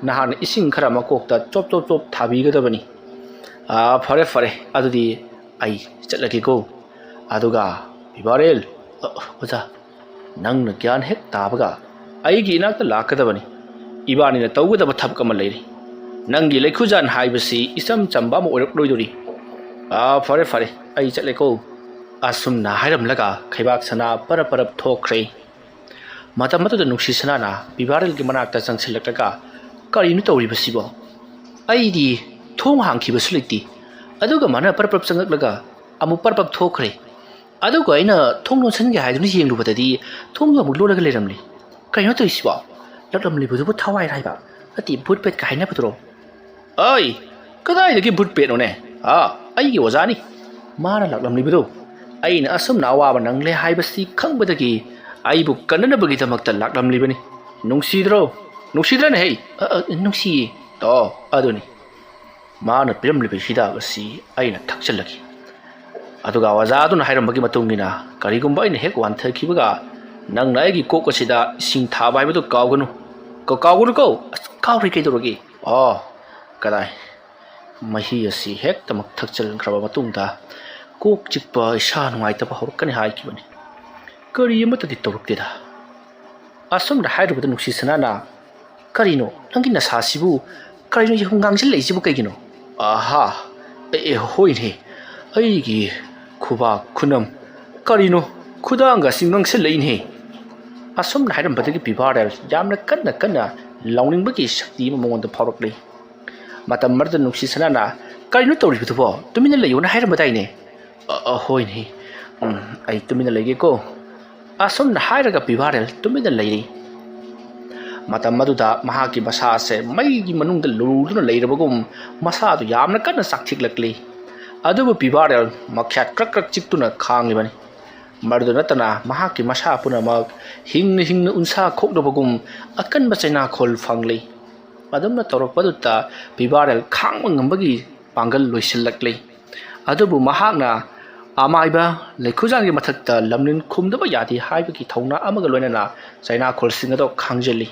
ꯅꯍꯥꯛꯅ ꯏꯁꯤꯡ ꯈꯔ ꯃꯀꯣꯛꯇ ꯆꯣꯞ ꯆꯣꯞ ꯆꯣꯞ ꯊꯥꯕꯤꯒꯗꯕꯅꯤ꯫" "ꯑꯥ, ꯐꯔꯦ, ꯐꯔꯦ, ꯑꯗꯨꯗꯤ ꯑꯩ ꯆꯠꯂꯒꯦꯀꯣ꯫" ꯑꯗꯨꯒ, "ꯕꯤꯚꯥꯔꯦꯜ, ꯑ, ꯑꯣꯖꯥ, ꯅꯪꯅ ꯒ꯭ꯌꯥꯟ ꯍꯦꯛ ꯇꯥꯕꯒ ꯑꯩꯒꯤ ꯏꯅꯥꯛꯇ ꯂꯥꯛꯀꯗꯕꯅꯤ꯫ ꯏꯕꯥꯅꯤꯅ ꯇꯧꯒꯗꯕ ꯊꯕꯛ ꯑꯃ ꯂꯩꯔꯤ꯫ ꯅꯪꯒꯤ ꯂꯩꯈꯨꯖꯥꯟ ꯍꯥꯏꯕꯁꯤ ꯏꯆꯝ ꯆꯝꯕ ꯑꯃ ꯑꯣꯏꯔꯛꯂꯣꯏꯗꯣꯔꯤ꯫ ꯑꯥ, ꯐꯔꯦ, ꯐꯔꯦ, ꯑꯩ ꯆꯠꯂꯦꯀꯣ꯫ ꯑꯁꯨꯝꯅ ꯍꯥꯏꯔꯝꯂꯒ ꯈꯩꯕꯥꯛ ꯁꯅꯥ ꯄꯔꯞ ꯄꯔꯞ ꯊꯣꯛꯈ꯭ꯔꯦ꯫ ꯃꯇꯝ ꯑꯗꯨꯗ ꯅꯨꯡꯁꯤ ꯁꯅꯥꯅ ꯄꯤꯕꯥꯔꯦꯜꯒꯤ ꯃꯅꯥꯛꯇ ꯆꯪꯁꯤꯜꯂꯛꯂꯒ, "ꯀꯔꯤꯅꯣ ꯇꯧꯔꯤꯕꯁꯤꯕꯣ? ꯑꯩꯗꯤ ꯊꯣꯡ ꯍꯥꯡꯈꯤꯕꯁꯨ ꯂꯩꯇꯦ, ꯑꯗꯨꯒ ꯃꯥꯅ ꯄꯔꯞ ꯄꯔꯞ ꯆꯪꯂꯛꯂꯒ ꯑꯃꯨꯛ ꯄꯔꯞ ꯄꯔꯞ ꯊꯣꯛꯈ꯭ꯔꯦ꯫ ꯑꯗꯨꯒ ꯑꯩꯅ ꯊꯣꯡ ꯂꯣꯟꯁꯤꯟꯒꯦ ꯍꯥꯏꯗꯨꯅ ꯌꯦꯡꯂꯨꯕꯗꯗꯤ ꯊꯣꯡꯗꯣ ꯑꯃꯨꯛ ꯂꯣꯜꯂꯒ ꯂꯩꯔꯝꯂꯦ꯫ ꯀꯩꯅꯣ ꯇꯧꯔꯤꯁꯤꯕꯣ? ꯂꯥꯛꯂꯝꯂꯤꯕꯗꯨꯕꯨ ꯊꯋꯥꯏ ꯍꯥꯏꯕ? ꯅꯠꯇꯦ, ꯚꯨꯠ ꯄꯦꯠꯀ ꯍꯥꯏꯅꯕꯗꯨꯔꯣ?" "ꯑꯩ? ꯀꯗꯥꯏꯗꯒꯤ ꯚꯨꯠ ꯄꯦꯠꯅꯣꯅꯦ? ꯑꯥ, ꯑꯩꯒꯤ ꯑꯣꯖꯥꯅꯤ꯫ ꯃꯥꯅ ꯂꯥꯛꯂꯝꯂꯤꯕꯗꯨ ꯑꯩꯅ ꯑꯁꯨꯝꯅ ꯑꯋꯥꯕ ꯅꯪꯂꯦ ꯍꯥꯏꯕꯁꯤ ꯈꯪꯕꯗꯒꯤ ꯑꯩꯕꯨ ꯀꯟꯅꯅꯕꯒꯤꯗꯃꯛꯇ ꯂꯥꯛꯂꯝꯂꯤꯕꯅꯤ꯫ ꯅꯨꯡꯁꯤꯗ꯭ꯔꯣ? ꯅꯨꯡꯁꯤꯗ꯭ꯔꯅꯦ ꯍꯩ?" "ꯑ, ꯑ, ꯅꯨꯡꯁꯤꯌꯦ꯫" "ꯑꯣ, ꯑꯗꯨꯅꯤ꯫ ꯃꯥꯅ ꯄꯤꯔꯝꯂꯤꯕ ꯍꯤꯗꯥꯛ ꯑꯁꯤ ꯑꯩꯅ ꯊꯛꯆꯜꯂꯒꯦ꯫ ꯑꯗꯨꯒ ꯑꯣꯖꯥ ꯑꯗꯨꯅ ꯍꯥꯏꯔꯝꯕꯒꯤ ꯃꯇꯨꯡ ꯏꯟꯅ ꯀꯔꯤꯒꯨꯝꯕ ꯑꯩꯅ ꯍꯦꯛ ꯋꯥꯟꯊꯈꯤꯕꯒ ꯅꯪꯅ ꯑꯩꯒꯤ ꯀꯣꯛ ꯑꯁꯤꯗ ꯏꯁꯤꯡ ꯊꯥꯕ ꯍꯥꯏꯕꯗꯨ ꯀꯥꯎꯒꯅꯨ꯫ ꯀ-, ꯀꯥꯎꯒꯅꯨꯀꯣ?" "ꯑꯁ, ꯀꯥꯎꯔꯣꯏ ꯀꯩꯗꯧꯔꯒꯦ?" "ꯑꯣ, ꯀꯗꯥꯏ, ꯃꯍꯤ ꯑꯁꯤ ꯍꯦꯛꯇꯃꯛ ꯊꯛꯆꯤꯟꯈ꯭ꯔꯕ ꯃꯇꯨꯡꯗ ꯀꯣꯛ ꯆꯤꯛꯄ, ꯏꯁꯥ ꯅꯨꯡꯉꯥꯏꯇꯕ ꯍꯧꯔꯛꯀꯅꯤ ꯍꯥꯏꯈꯤꯕꯅꯤ꯫ ꯀꯔꯤ ꯑꯃꯠꯇꯗꯤ ꯇꯧꯔꯛꯇꯦꯗ꯫" ꯑꯁꯨꯝꯅ ꯍꯥꯏꯔꯨꯕꯗ ꯅꯨꯡꯁꯤ ꯁꯅꯥꯅ, "ꯀꯔꯤꯅꯣ ꯅꯪꯒꯤ ꯅꯁꯥꯁꯤꯕꯨ? ꯀꯔꯤꯅꯣ ꯌꯥꯝ ꯉꯥꯡꯁꯤꯜꯂꯛꯏꯁꯤꯕꯨ ꯀꯩꯒꯤꯅꯣ?" "ꯑꯍꯥ, ꯑꯦ, ꯑꯦ, ꯍꯣꯏꯅꯦ, ꯑꯩꯒꯤ ꯈꯨꯕꯥꯛ ꯈꯨꯅꯝ, ꯀꯔꯤꯅꯣ ꯈꯨꯗꯥꯡꯒꯁꯤ ꯉꯥꯡꯁꯤꯜꯂꯛꯏꯅꯦ꯫" ꯑꯁꯨꯝꯅ ꯍꯥꯏꯔꯝꯕꯗꯒꯤ ꯄꯤꯕꯥꯔꯦꯜ ꯌꯥꯝꯅ ꯀꯟꯅ ꯀꯟꯅ ꯂꯥꯎꯅꯤꯡꯕꯒꯤ ꯁꯛꯇꯤ ꯑꯃ ꯃꯉꯣꯟꯗ ꯐꯥꯎꯔꯛꯂꯤ꯫ ꯃꯇꯝ ꯑꯗꯨꯗ ꯅꯨꯡꯁꯤ ꯁꯅꯥꯅ, "ꯀꯔꯤꯅꯣ ꯇꯧꯔꯤꯕꯗꯨꯕꯣ? ꯇꯨꯃꯤꯟꯅ ꯂꯩꯌꯣꯅ ꯍꯥꯏꯔꯝꯕꯗꯥꯏꯅꯦ?" "ꯑ, ꯑ, ꯍꯣꯏꯅꯦ꯫ ꯎꯝ, ꯑꯩ ꯇꯨꯃꯤꯟꯅ ꯂꯩꯒꯦꯀꯣ꯫" ꯑꯁꯨꯝꯅ ꯍꯥꯏꯔꯒ ꯄꯤꯕꯥꯔꯦꯜ ꯇꯨꯃꯤꯟꯅ ꯂꯩꯔꯤ꯫ ꯃꯇꯝ ꯑꯗꯨꯗ ꯃꯍꯥꯛꯀꯤ ꯃꯁꯥꯁꯦ ꯃꯩꯒꯤ ꯃꯅꯨꯡꯗ ꯂꯨꯔꯗꯨꯅ ꯂꯩꯔꯕꯒꯨꯝ ꯃꯁꯥꯗꯨ ꯌꯥꯝꯅ ꯀꯟꯅ ꯆꯥꯛꯊꯤꯛꯂꯛꯂꯤ꯫ ꯑꯗꯨꯕꯨ ꯄꯤꯕꯥꯔꯦꯜ ꯃꯈ꯭ꯌꯥꯠ ꯀ꯭ꯔꯛ ꯀ꯭ꯔꯛ ꯆꯤꯛꯇꯨꯅ ꯈꯥꯡꯂꯤꯕꯅꯤ꯫ ꯃꯗꯨꯗ ꯅꯠꯇꯅ ꯃꯍꯥꯛꯀꯤ ꯃꯁꯥ ꯄꯨꯝꯅꯃꯛ ꯍꯤꯡꯅ ꯍꯤꯡꯅ ꯎꯟꯁꯥ ꯈꯣꯛꯅꯕꯒꯨꯝ ꯑꯀꯟꯕ ꯆꯩꯅꯥꯈꯣꯜ ꯐꯪꯂꯤ꯫ ꯑꯗꯨꯝꯅ ꯇꯧꯔꯛꯄꯗꯨꯗ ꯄꯤꯕꯥꯔꯦꯜ ꯈꯥꯡꯕ ꯉꯝꯕꯒꯤ ꯄꯥꯡꯒꯜ ꯂꯣꯏꯁꯤꯜꯂꯛꯂꯤ꯫ ꯑꯗꯨꯕꯨ ꯃꯍꯥꯛꯅ ꯑꯃꯥꯏꯕ ꯂꯩꯈꯨꯖꯥꯡꯒꯤ ꯃꯊꯛꯇ ꯂꯝꯅꯤꯟ ꯈꯨꯝꯗꯕ ꯌꯥꯗꯦ ꯍꯥꯏꯕꯒꯤ ꯊꯧꯅꯥ ꯑꯃꯒ ꯂꯣꯏꯅꯅ ꯆꯩꯅꯥꯈꯣꯜꯁꯤꯡ ꯑꯗꯨ ꯈꯥꯡꯖꯤꯜꯂꯤ꯫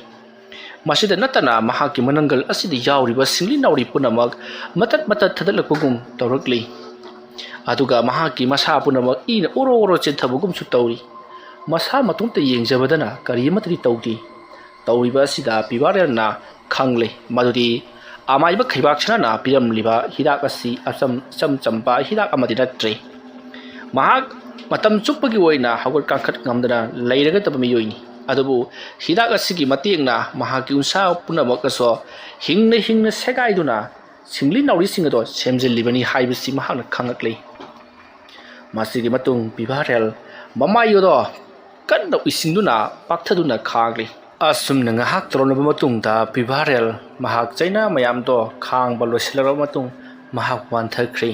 ꯃꯁꯤꯗ ꯅꯠꯇꯅ ꯃꯍꯥꯛꯀꯤ ꯃꯅꯪꯒꯜ ꯑꯁꯤꯗ ꯌꯥꯎꯔꯤꯕ ꯁꯤꯡꯂꯤ ꯅꯥꯎꯔꯤ ꯄꯨꯝꯅꯃꯛ ꯃꯇꯠ ꯃꯇꯠ ꯊꯗꯠꯂꯛꯄꯒꯨꯝ ꯇꯧꯔꯛꯂꯤ꯫ ꯑꯗꯨꯒ ꯃꯍꯥꯛꯀꯤ ꯃꯁꯥ ꯄꯨꯝꯅꯃꯛ ꯏꯅ ꯑꯣꯔꯣ ꯑꯣꯔꯣ ꯆꯦꯟꯊꯕꯒꯨꯝꯁꯨ ꯇꯧꯔꯤ꯫ ꯃꯁꯥ ꯃꯇꯣꯝꯇ ꯌꯦꯡꯖꯕꯗꯅ ꯀꯔꯤ ꯑꯃꯠꯇꯗꯤ ꯇꯧꯗꯦ꯫ ꯇꯧꯔꯤꯕ ꯑꯁꯤꯗ ꯄꯤꯕꯥꯔꯦꯜꯅ ꯈꯪꯂꯦ ꯃꯗꯨꯗꯤ ꯑꯃꯥꯏꯕ ꯈꯩꯕꯥꯛ ꯁꯅꯥꯅ ꯄꯤꯔꯝꯂꯤꯕ ꯍꯤꯗꯥꯛ ꯑꯁꯤ ꯑꯆꯝ ꯏꯆꯝ ꯆꯝꯕ ꯍꯤꯗꯥꯛ ꯑꯃꯗꯤ ꯅꯠꯇ꯭ꯔꯦ꯫ ꯃꯍꯥꯛ ꯃꯇꯝ ꯆꯨꯞꯄꯒꯤ ꯑꯣꯏꯅ ꯍꯧꯒꯠ ꯀꯥꯡꯈꯠ ꯉꯝꯗꯅ ꯂꯩꯔꯒꯗꯕ ꯃꯤꯑꯣꯏꯅꯤ꯫ ꯑꯗꯨꯕꯨ ꯍꯤꯗꯥꯛ ꯑꯁꯤꯒꯤ ꯃꯇꯦꯡꯅ ꯃꯍꯥꯛꯀꯤ ꯎꯟꯁꯥ ꯄꯨꯝꯅꯃꯛ ꯑꯁꯨ ꯍꯤꯡꯅ ꯍꯤꯡꯅ ꯁꯦꯒꯥꯏꯗꯨꯅ ꯁꯤꯡꯂꯤ ꯅꯥꯎꯔꯤꯁꯤꯡ ꯑꯗꯣ ꯁꯦꯝꯖꯤꯜꯂꯤꯕꯅꯤ ꯍꯥꯏꯕꯁꯤ ꯃꯍꯥꯛꯅ ꯈꯪꯂꯛꯂꯤ꯫ ꯃꯁꯤꯒꯤ ꯃꯇꯨꯡ ꯄꯤꯚꯥꯔꯦꯜ ꯃꯃꯥꯏ ꯑꯗꯣ ꯀꯟꯅ ꯎꯏꯁꯤꯟꯗꯨꯅ ꯄꯥꯛꯊꯗꯨꯅ ꯈꯥꯡꯂꯤ꯫ ꯑꯁꯨꯝꯅ ꯉꯥꯏꯍꯥꯛ ꯇꯧꯔꯝꯂꯕ ꯃꯇꯨꯡꯗ ꯄꯤꯚꯥꯔꯦꯜ ꯃꯍꯥꯛ ꯆꯩꯅꯥ ꯃꯌꯥꯝꯗꯣ ꯈꯥꯡꯕ ꯂꯣꯏꯁꯤꯜꯂꯕ ꯃꯇꯨꯡ ꯃꯍꯥꯛ ꯋꯥꯟꯊꯈ꯭ꯔꯦ꯫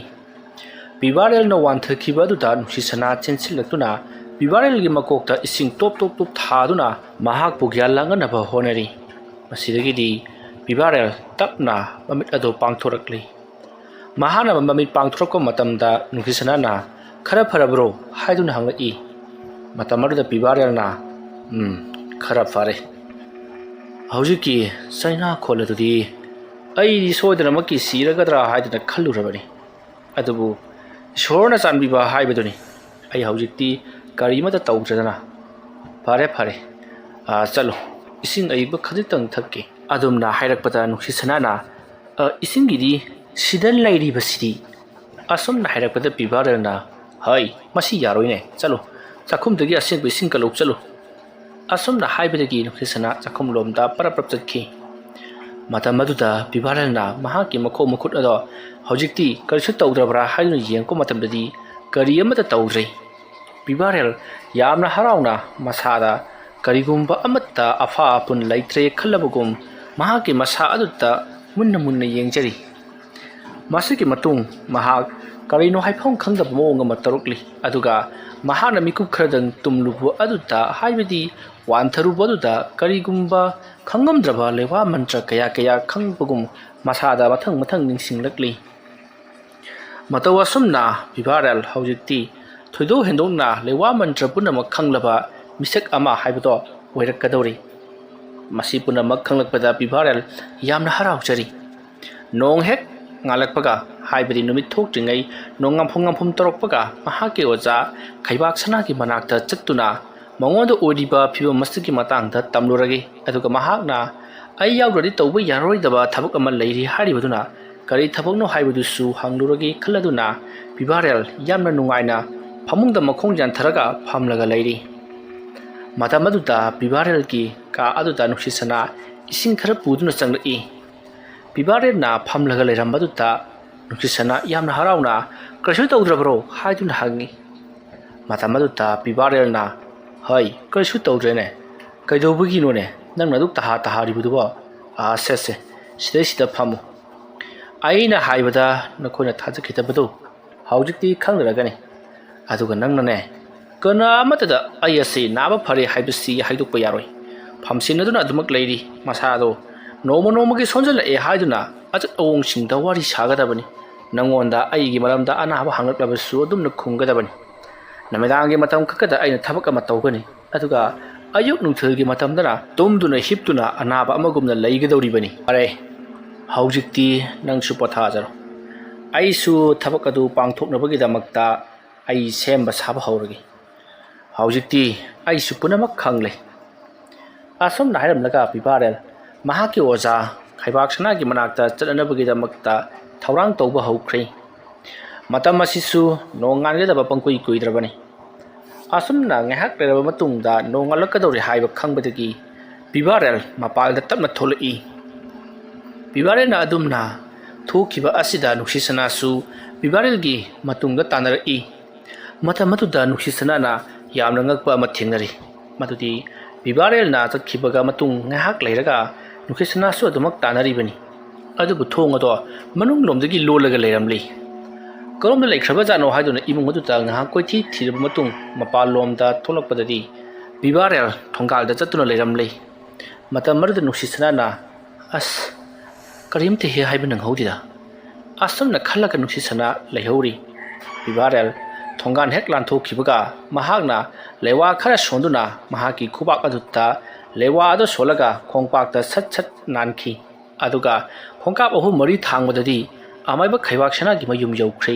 ꯄꯤꯚꯥꯔꯦꯜꯅ ꯋꯥꯟꯊꯈꯤꯕ ꯑꯗꯨꯗ ꯅꯨꯡꯁꯤꯁꯅꯥ ꯆꯦꯟꯁꯤꯜꯂꯛꯇꯨꯅ ꯄꯤꯚꯥꯔꯦꯜꯒꯤ ꯃꯀꯣꯛꯇ ꯏꯁꯤꯡ ꯇꯣꯞ ꯇꯣꯞ ꯇꯣꯞ ꯊꯥꯗꯨꯅ ꯃꯍꯥꯛꯄꯨ ꯒ꯭ꯌꯥꯟ ꯂꯥꯡꯍꯟꯅꯕ ꯍꯣꯠꯅꯔꯤ꯫ ꯃꯁꯤꯗꯒꯤꯗꯤ ꯄꯤꯚꯥꯔꯦꯜ ꯇꯞꯅ ꯃꯃꯤꯠ ꯑꯗꯨ ꯄꯥꯡꯊꯣꯔꯛꯂꯤ꯫ ꯃꯍꯥꯛꯅ ꯃꯃꯤꯠ ꯄꯥꯡꯊꯣꯔꯛꯄ ꯃꯇꯝꯗ ꯅꯨꯡꯁꯤꯁꯅꯥꯅ "ꯈꯔ ꯐꯔꯕ꯭ꯔꯣ?" ꯍꯥꯏꯗꯨꯅ ꯍꯪꯂꯛꯏ꯫ ꯃꯇꯝ ꯑꯗꯨꯗ ꯄꯤꯚꯥꯔꯦꯜꯅ "ꯎꯝ, ꯈꯔ ꯐꯔꯦ꯫ ꯍꯧꯖꯤꯛꯀꯤ ꯆꯩꯅꯥ ꯈꯣꯜ ꯑꯗꯨꯗꯤ ꯑꯩꯗꯤ ꯁꯣꯏꯗꯅꯃꯛꯀꯤ ꯁꯤꯔꯒꯗ꯭ꯔꯥ ꯍꯥꯏꯗꯨꯅ ꯈꯜꯂꯨꯔꯕꯅꯤ꯫ ꯑꯗꯨꯕꯨ ꯏꯁꯣꯔꯅ ꯆꯥꯟꯕꯤꯕ ꯍꯥꯏꯕꯗꯨꯅꯤ꯫ ꯑꯩ ꯍꯧꯖꯤꯛꯇꯤ ꯀꯔꯤꯃꯠꯇ ꯇꯧꯗ꯭ꯔꯗꯅ꯫ ꯐꯔꯦ, ꯐꯔꯦ꯫ ꯑꯥ, ꯆꯠꯂꯨ꯫ ꯏꯁꯤꯡ ꯑꯏꯪꯕ ꯈꯖꯤꯛꯇꯪ ꯊꯛꯀꯦ꯫" ꯑꯗꯨꯝꯅ ꯍꯥꯏꯔꯛꯄꯗ ꯅꯨꯡꯁꯤꯁꯅꯥꯅ, "ꯑ, ꯏꯁꯤꯡꯒꯤꯗꯤ ꯁꯤꯗ ꯂꯩꯔꯤꯕꯁꯤꯗꯤ?" ꯑꯁꯨꯝꯅ ꯍꯥꯏꯔꯛꯄꯗ ꯄꯤꯚꯥꯔꯦꯜꯅ, "ꯍꯩ, ꯃꯁꯤ ꯌꯥꯔꯣꯏꯅꯦ꯫ ꯆꯠꯂꯨ, ꯆꯥꯛꯈꯨꯝꯗꯒꯤ ꯑꯁꯦꯡꯕ ꯏꯁꯤꯡ ꯀꯠꯂꯨ, ꯆꯠꯂꯨ꯫" ꯑꯁꯨꯝꯅ ꯍꯥꯏꯕꯗꯒꯤ ꯅꯨꯡꯁꯤꯁꯅꯥ ꯆꯥꯛꯈꯨꯝꯂꯣꯝꯗ ꯄꯔꯞ ꯄꯔꯞ ꯆꯠꯈꯤ꯫ ꯃꯇꯝ ꯑꯗꯨꯗ ꯄꯤꯚꯥꯔꯦꯜꯅ ꯃꯍꯥꯛꯀꯤ ꯃꯈꯣꯡ ꯃꯈꯨꯠ ꯑꯗꯣ ꯍꯧꯖꯤꯛꯇꯤ ꯀꯔꯤꯁꯨ ꯇꯧꯗ꯭ꯔꯕ꯭ꯔꯥ ꯍꯥꯏꯗꯨꯅ ꯌꯦꯡꯉꯛꯄ ꯃꯇꯝꯗꯗꯤ ꯀꯔꯤ ꯑꯃꯠꯇ ꯇꯧꯗ꯭ꯔꯦ꯫ ꯄꯤꯚꯥꯔꯦꯜ ꯌꯥꯝꯅ ꯍꯔꯥꯎꯅ ꯃꯁꯥꯗ ꯀꯔꯤꯒꯨꯝꯕ ꯑꯃꯠꯇ ꯑꯐ ꯑꯄꯨꯟ ꯂꯩꯇ꯭ꯔꯦ ꯈꯜꯂꯕꯒꯨꯝ ꯃꯍꯥꯛꯀꯤ ꯃꯁꯥ ꯑꯗꯨꯗ ꯃꯨꯟꯅ ꯃꯨꯟꯅ ꯌꯦꯡꯖꯔꯤ꯫ ꯃꯁꯤꯒꯤ ꯃꯇꯨꯡ ꯃꯍꯥꯛ ꯀꯔꯤꯅꯣ ꯍꯥꯏꯐꯝ ꯈꯪꯗꯕ ꯃꯑꯣꯡ ꯑꯃ ꯇꯧꯔꯛꯂꯤ꯫ ꯑꯗꯨꯒ ꯃꯍꯥꯛꯅ ꯃꯤꯀꯨꯞ ꯈꯔꯗꯪ ꯇꯨꯝꯂꯨꯕ ꯑꯗꯨꯗ, ꯍꯥꯏꯕꯗꯤ ꯋꯥꯟꯊꯔꯨꯕ ꯑꯗꯨꯗ, ꯀꯔꯤꯒꯨꯝꯕ ꯈꯪꯉꯝꯗ꯭ꯔꯕ ꯂꯩꯋꯥ ꯃꯟꯇ꯭ꯔ ꯀꯌꯥ ꯀꯌꯥ ꯈꯪꯕꯒꯨꯝ ꯃꯁꯥꯗ ꯃꯊꯪ ꯃꯊꯪ ꯅꯤꯡꯁꯤꯡꯂꯛꯂꯤ꯫ ꯃꯇꯧ ꯑꯁꯨꯝꯅ ꯄꯤꯚꯥꯔꯦꯜ ꯍꯧꯖꯤꯛꯇꯤ ꯊꯣꯏꯗꯣꯛ ꯍꯦꯟꯗꯣꯛꯅ ꯂꯩꯋꯥ ꯃꯟꯇ꯭ꯔ ꯄꯨꯝꯅꯃꯛ ꯈꯪꯂꯕ ꯃꯤꯁꯛ ꯑꯃ ꯍꯥꯏꯕꯗꯣ ꯑꯣꯏꯔꯛꯀꯗꯧꯔꯤ꯫ ꯃꯁꯤ ꯄꯨꯝꯅꯃꯛ ꯈꯪꯂꯛꯄꯗ ꯄꯤꯚꯥꯔꯦꯜ ꯌꯥꯝꯅ ꯍꯔꯥꯎꯖꯔꯤ꯫ ꯅꯣꯡ ꯍꯦꯛ ꯉꯥꯜꯂꯛꯄꯒ, ꯍꯥꯏꯕꯗꯤ ꯅꯨꯃꯤꯠ ꯊꯣꯛꯇ꯭ꯔꯤꯉꯩ ꯅꯣꯡ ꯉꯥꯝꯐꯨꯝ ꯉꯥꯝꯐꯨꯝ ꯇꯧꯔꯛꯄꯒ, ꯃꯍꯥꯛꯀꯤ ꯑꯣꯖꯥ ꯈꯩꯕꯥꯛ ꯁꯅꯥꯒꯤ ꯃꯅꯥꯛꯇ ꯆꯠꯇꯨꯅ ꯃꯉꯣꯟꯗ ꯑꯣꯏꯔꯤꯕ ꯐꯤꯕꯝ ꯑꯁꯤꯒꯤ ꯃꯇꯥꯡꯗ ꯇꯝꯂꯨꯔꯒꯦ, ꯑꯗꯨꯒ ꯃꯍꯥꯛꯅ ꯑꯩ ꯌꯥꯎꯗ꯭ꯔꯗꯤ ꯇꯧꯕ ꯌꯥꯔꯔꯣꯏꯗꯕ ꯊꯕꯛ ꯑꯃ ꯂꯩꯔꯤ ꯍꯥꯏꯔꯤꯕꯗꯨꯅ ꯀꯔꯤ ꯊꯕꯛꯅꯣ ꯍꯥꯏꯕꯗꯨꯁꯨ ꯍꯪꯂꯨꯔꯒꯦ ꯈꯜꯂꯗꯨꯅ ꯄꯤꯕꯥꯔꯦꯜ ꯌꯥꯝꯅ ꯅꯨꯡꯉꯥꯏꯅ ꯐꯃꯨꯡꯗ ꯃꯈꯣꯡ ꯌꯥꯟꯊꯔꯒ ꯐꯝꯂꯒ ꯂꯩꯔꯤ꯫ ꯃꯇꯝ ꯑꯗꯨꯗ ꯄꯤꯕꯥꯔꯦꯜꯒꯤ ꯀꯥ ꯑꯗꯨꯗ ꯅꯨꯡꯁꯤꯠ ꯁꯅꯥ ꯏꯁꯤꯡ ꯈꯔ ꯄꯨꯗꯨꯅ ꯆꯪꯂꯛꯏ꯫ ꯄꯤꯕꯥꯔꯦꯜꯅ ꯐꯝꯂꯒ ꯂꯩꯔꯝꯕꯗꯨꯗ ꯅꯨꯡꯁꯤꯠ ꯁꯅꯥ ꯌꯥꯝꯅ ꯍꯔꯥꯎꯅ "ꯀꯔꯤꯁꯨ ꯇꯧꯗ꯭ꯔꯕ꯭ꯔꯣ?" ꯍꯥꯏꯗꯨꯅ ꯍꯪꯉꯤ꯫ ꯃꯇꯝ ꯑꯗꯨꯗ ꯄꯤꯕꯥꯔꯦꯜꯅ, "ꯍꯣꯏ, ꯀꯔꯤꯁꯨ ꯇꯧꯗ꯭ꯔꯦꯅꯦ꯫ ꯀꯩꯗꯧꯕꯒꯤꯅꯣꯅꯦ ꯅꯪꯅ ꯑꯗꯨꯛ ꯇꯍꯥ ꯇꯍꯥꯔꯤꯕꯗꯨꯕꯣ? ꯑꯥ, ꯁꯦ ꯁꯦ, ꯁꯤꯗꯩꯁꯤꯗ ꯐꯝꯃꯨ꯫ ꯑꯩꯅ ꯍꯥꯏꯕꯗ ꯅꯈꯣꯏꯅ ꯊꯥꯖꯈꯤꯗꯕꯗꯨ ꯍꯧꯖꯤꯛꯇꯤ ꯈꯪꯅꯔꯒꯅꯤ꯫ ꯑꯗꯨꯒ ꯅꯪꯅꯅꯦ, ꯀꯅꯥ ꯑꯃꯠꯇꯗ ꯑꯩ ꯑꯁꯤ ꯅꯥꯕ ꯐꯔꯦ ꯍꯥꯏꯕꯁꯤ ꯍꯥꯏꯗꯣꯛꯄ ꯌꯥꯔꯣꯏ꯫ ꯐꯝꯁꯤꯟꯅꯗꯨꯅ ꯑꯗꯨꯃꯛ ꯂꯩꯔꯤ꯫ ꯃꯁꯥꯗꯣ ꯅꯣꯡꯃ ꯅꯣꯡꯃꯒꯤ ꯁꯣꯟꯖꯜꯂꯛꯑꯦ ꯍꯥꯏꯗꯨꯅ ꯑꯆꯠ ꯑꯋꯣꯡꯁꯤꯡꯗ ꯋꯥꯔꯤ ꯁꯥꯒꯗꯕꯅꯤ꯫ ꯅꯪꯉꯣꯟꯗ ꯑꯩꯒꯤ ꯃꯔꯝꯗ ꯑꯅꯥꯕ ꯍꯪꯂꯛꯂꯕꯁꯨ ꯑꯗꯨꯝꯅ ꯈꯨꯝꯒꯗꯕꯅꯤ꯫ ꯅꯨꯃꯤꯗꯥꯡꯒꯤ ꯃꯇꯝ ꯈꯛꯇꯗ ꯑꯩꯅ ꯊꯕꯛ ꯑꯃ ꯇꯧꯒꯅꯤ, ꯑꯗꯨꯒ ꯑꯌꯨꯛ ꯅꯨꯡꯊꯤꯜꯒꯤ ꯃꯇꯝꯗꯅ ꯇꯨꯝꯗꯨꯅ ꯍꯤꯞꯇꯨꯅ ꯑꯅꯥꯕ ꯑꯃꯒꯨꯝꯅ ꯂꯩꯒꯗꯧꯔꯤꯕꯅꯤ꯫ ꯐꯔꯦ, ꯍꯧꯖꯤꯛꯇꯤ ꯅꯪꯁꯨ ꯄꯣꯊꯥꯖꯔꯣ꯫ ꯑꯩꯁꯨ ꯊꯕꯛ ꯑꯗꯨ ꯄꯥꯡꯊꯣꯛꯅꯕꯒꯤꯗꯃꯛꯇ ꯑꯩ ꯁꯦꯝꯕ ꯁꯥꯕ ꯍꯧꯔꯒꯦ꯫ ꯍꯧꯖꯤꯛꯇꯤ ꯑꯩꯁꯨ ꯄꯨꯝꯅꯃꯛ ꯈꯪꯂꯦ꯫" ꯑꯁꯨꯝꯅ ꯍꯥꯏꯔꯝꯂꯒ ꯄꯤꯕꯥꯔꯦꯜ ꯃꯍꯥꯛꯀꯤ ꯑꯣꯖꯥ ꯈꯩꯕꯥꯛ ꯁꯅꯥꯒꯤ ꯃꯅꯥꯛꯇ ꯆꯠꯅꯅꯕꯒꯤꯗꯃꯛꯇ ꯊꯧꯔꯥꯡ ꯇꯧꯕ ꯍꯧꯈ꯭ꯔꯦ꯫ ꯃꯇꯝ ꯑꯁꯤꯁꯨ ꯅꯣꯡꯉꯥꯟꯒꯗꯕ ꯄꯪꯀꯨꯏ ꯀꯨꯏꯗ꯭ꯔꯕꯅꯤ꯫ ꯑꯁꯨꯝꯅ ꯉꯥꯏꯍꯥꯛ ꯂꯩꯔꯕ ꯃꯇꯨꯡꯗ ꯅꯣꯡꯉꯥꯜꯂꯛꯀꯗꯧꯔꯦ ꯍꯥꯏꯕ ꯈꯪꯕꯗꯒꯤ ꯄꯤꯕꯥꯔꯦꯜ ꯃꯄꯥꯜꯗ ꯇꯞꯅ ꯊꯣꯛꯂꯛꯏ꯫ ꯄꯤꯕꯥꯔꯦꯜꯅ ꯑꯗꯨꯝꯅ ꯊꯣꯛꯈꯤꯕ ꯑꯁꯤꯗ ꯅꯨꯡꯁꯤꯠ ꯁꯅꯥꯁꯨ ꯄꯤꯕꯥꯔꯦꯜꯒꯤ ꯃꯇꯨꯡꯗ ꯇꯥꯟꯅꯔꯛꯏ꯫ ꯃꯇꯝ ꯑꯗꯨꯗ ꯅꯨꯡꯁꯤꯠ ꯁꯅꯥꯅ ꯌꯥꯝꯅ ꯉꯛꯄ ꯑꯃ ꯊꯦꯡꯅꯔꯤ꯫ ꯃꯗꯨꯗꯤ ꯄꯤꯕꯥꯔꯦꯜꯅ ꯆꯠꯈꯤꯕꯒ ꯃꯇꯨꯡ ꯉꯥꯏꯍꯥꯛ ꯂꯩꯔꯒ ꯅꯨꯡꯁꯤꯠ ꯁꯅꯥꯁꯨ ꯑꯗꯨꯃꯛ ꯇꯥꯟꯅꯔꯤꯕꯅꯤ꯫ ꯑꯗꯨꯕꯨ ꯊꯣꯡ ꯑꯗꯣ ꯃꯅꯨꯡꯂꯣꯝꯗꯒꯤ ꯂꯣꯜꯂꯒ ꯂꯩꯔꯝꯂꯤ꯫ ꯀꯔꯣꯝꯗ ꯂꯩꯈ꯭ꯔꯕꯖꯥꯠꯅꯣ ꯍꯥꯏꯗꯨꯅ ꯏꯃꯨꯡ ꯑꯗꯨꯗ ꯉꯥꯏꯍꯥꯛ ꯀꯣꯏꯊꯤ ꯊꯤꯔꯕ ꯃꯇꯨꯡ ꯃꯄꯥꯟꯂꯣꯝꯗ ꯊꯣꯛꯂꯛꯄꯗꯗꯤ ꯄꯤꯕꯥꯔꯦꯜ ꯊꯣꯡꯒꯥꯜꯗ ꯆꯠꯇꯨꯅ ꯂꯩꯔꯝꯂꯤ꯫ ꯃꯇꯝ ꯑꯗꯨꯗ ꯅꯨꯡꯁꯤꯠ ꯁꯅꯥꯅ, "ꯑꯁ, ꯀꯔꯤꯝꯇ ꯍꯦꯛ ꯍꯥꯏꯕ ꯅꯪꯍꯧꯗꯦꯗ꯫" ꯑꯁꯨꯝꯅ ꯈꯜꯂꯒ ꯅꯨꯡꯁꯤꯠ ꯁꯅꯥ ꯂꯩꯍꯧꯔꯤ꯫ ꯄꯤꯕꯥꯔꯦꯜ ꯊꯣꯡꯒꯥꯟ ꯍꯦꯛ ꯂꯥꯟꯊꯣꯛꯈꯤꯕꯒ ꯃꯍꯥꯛꯅ ꯂꯩꯋꯥ ꯈꯔ ꯁꯣꯟꯗꯨꯅ ꯃꯍꯥꯛꯀꯤ ꯈꯨꯕꯥꯛ ꯑꯗꯨꯗ ꯂꯩꯋꯥ ꯑꯗꯨ ꯁꯣꯜꯂꯒ ꯈꯣꯡꯄꯥꯛꯇ ꯁꯠ ꯁꯠ ꯅꯥꯟꯈꯤ꯫ ꯑꯗꯨꯒ ꯈꯣꯡꯀꯥꯞ ꯑꯍꯨꯝ ꯃꯔꯤ ꯊꯥꯡꯕꯗꯗꯤ ꯑꯃꯥꯏꯕ ꯈꯩꯕꯥꯛ ꯁꯅꯥꯒꯤ ꯃꯌꯨꯝ ꯌꯧꯈ꯭ꯔꯦ꯫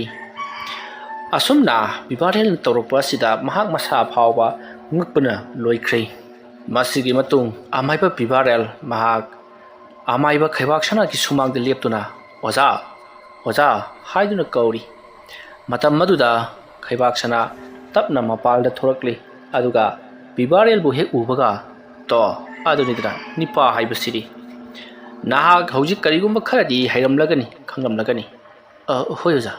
ꯑꯁꯨꯝꯅ ꯄꯤꯕꯥꯔꯦꯜꯅ ꯇꯧꯔꯛꯄ ꯑꯁꯤꯗ ꯃꯍꯥꯛ ꯃꯁꯥ ꯐꯥꯎꯕ ꯉꯛꯄꯅ ꯂꯣꯏꯈ꯭ꯔꯦ꯫ ꯃꯁꯤꯒꯤ ꯃꯇꯨꯡ ꯑꯃꯥꯏꯕ ꯄꯤꯕꯥꯔꯦꯜ ꯃꯍꯥꯛ ꯑꯃꯥꯏꯕ ꯈꯩꯕꯥꯛ ꯁꯅꯥꯒꯤ ꯁꯨꯃꯥꯡꯗ ꯂꯦꯞꯇꯨꯅ "ꯑꯣꯖꯥ, ꯑꯣꯖꯥ" ꯍꯥꯏꯗꯨꯅ ꯀꯧꯔꯤ꯫ ꯃꯇꯝ ꯑꯗꯨꯗ ꯈꯩꯕꯥꯛ ꯁꯅꯥ ꯇꯞꯅ ꯃꯄꯥꯜꯗ ꯊꯣꯔꯛꯂꯤ꯫ ꯑꯗꯨꯒ ꯄꯤꯕꯥꯔꯦꯜꯕꯨ ꯍꯦꯛ ꯎꯕꯒ, "ꯇꯣ, ꯑꯗꯨꯅꯤꯗꯅ ꯅꯤꯄꯥ ꯍꯥꯏꯕꯁꯤꯗꯤ꯫ ꯅꯍꯥꯛ ꯍꯧꯖꯤꯛ ꯀꯔꯤꯒꯨꯝꯕ ꯈꯔꯗꯤ ꯍꯩꯔꯝꯂꯒꯅꯤ, ꯈꯪꯂꯝꯂꯒꯅꯤ꯫" "ꯑ, ꯍꯣꯏ ꯑꯣꯖꯥ,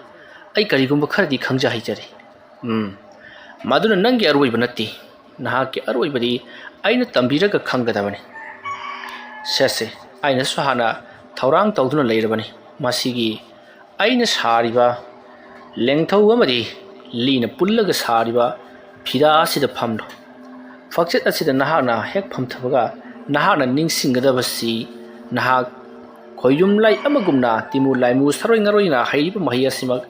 ꯑꯩ ꯀꯔꯤꯒꯨꯝꯕ ꯈꯔꯗꯤ ꯈꯪꯖ ꯍꯩꯖꯔꯦ꯫" "ꯎꯝ, ꯃꯗꯨꯅ ꯅꯪꯒꯤ ꯑꯔꯣꯏꯕ ꯅꯠꯇꯦ꯫ ꯅꯍꯥꯛꯀꯤ ꯑꯔꯣꯏꯕꯗꯤ ꯑꯩꯅ ꯇꯝꯕꯤꯔꯒ ꯈꯪꯒꯗꯕꯅꯤ꯫" "ꯁꯦ ꯁꯦ, ꯑꯩꯅꯁꯨ ꯍꯥꯟꯅ ꯊꯧꯔꯥꯡ ꯇꯧꯗꯨꯅ ꯂꯩꯔꯕꯅꯤ꯫ ꯃꯁꯤꯒꯤ ꯑꯩꯅ ꯁꯥꯔꯤꯕ ꯂꯦꯡꯊꯧ ꯑꯃꯗꯤ ꯂꯤꯅ ꯄꯨꯜꯂꯒ ꯁꯥꯔꯤꯕ ꯐꯤꯗꯥ ꯑꯁꯤꯗ ꯐꯝꯂꯣ꯫ ꯐꯛꯆꯦꯠ ꯑꯁꯤꯗ ꯅꯍꯥꯛꯅ ꯍꯦꯛ ꯐꯝꯊꯕꯒ ꯅꯍꯥꯛꯅ ꯅꯤꯡꯁꯤꯡꯒꯗꯕꯁꯤ ꯅꯍꯥꯛ ꯈꯣꯏꯌꯨꯝ ꯂꯥꯏ ꯑꯃꯒꯨꯝꯅ ꯇꯤꯃꯨ ꯂꯥꯏꯃꯨ ꯁꯔꯣꯏ ꯉꯔꯣꯏꯅ ꯍꯩꯔꯤꯕ ꯃꯍꯩ ꯑꯁꯤꯃꯛ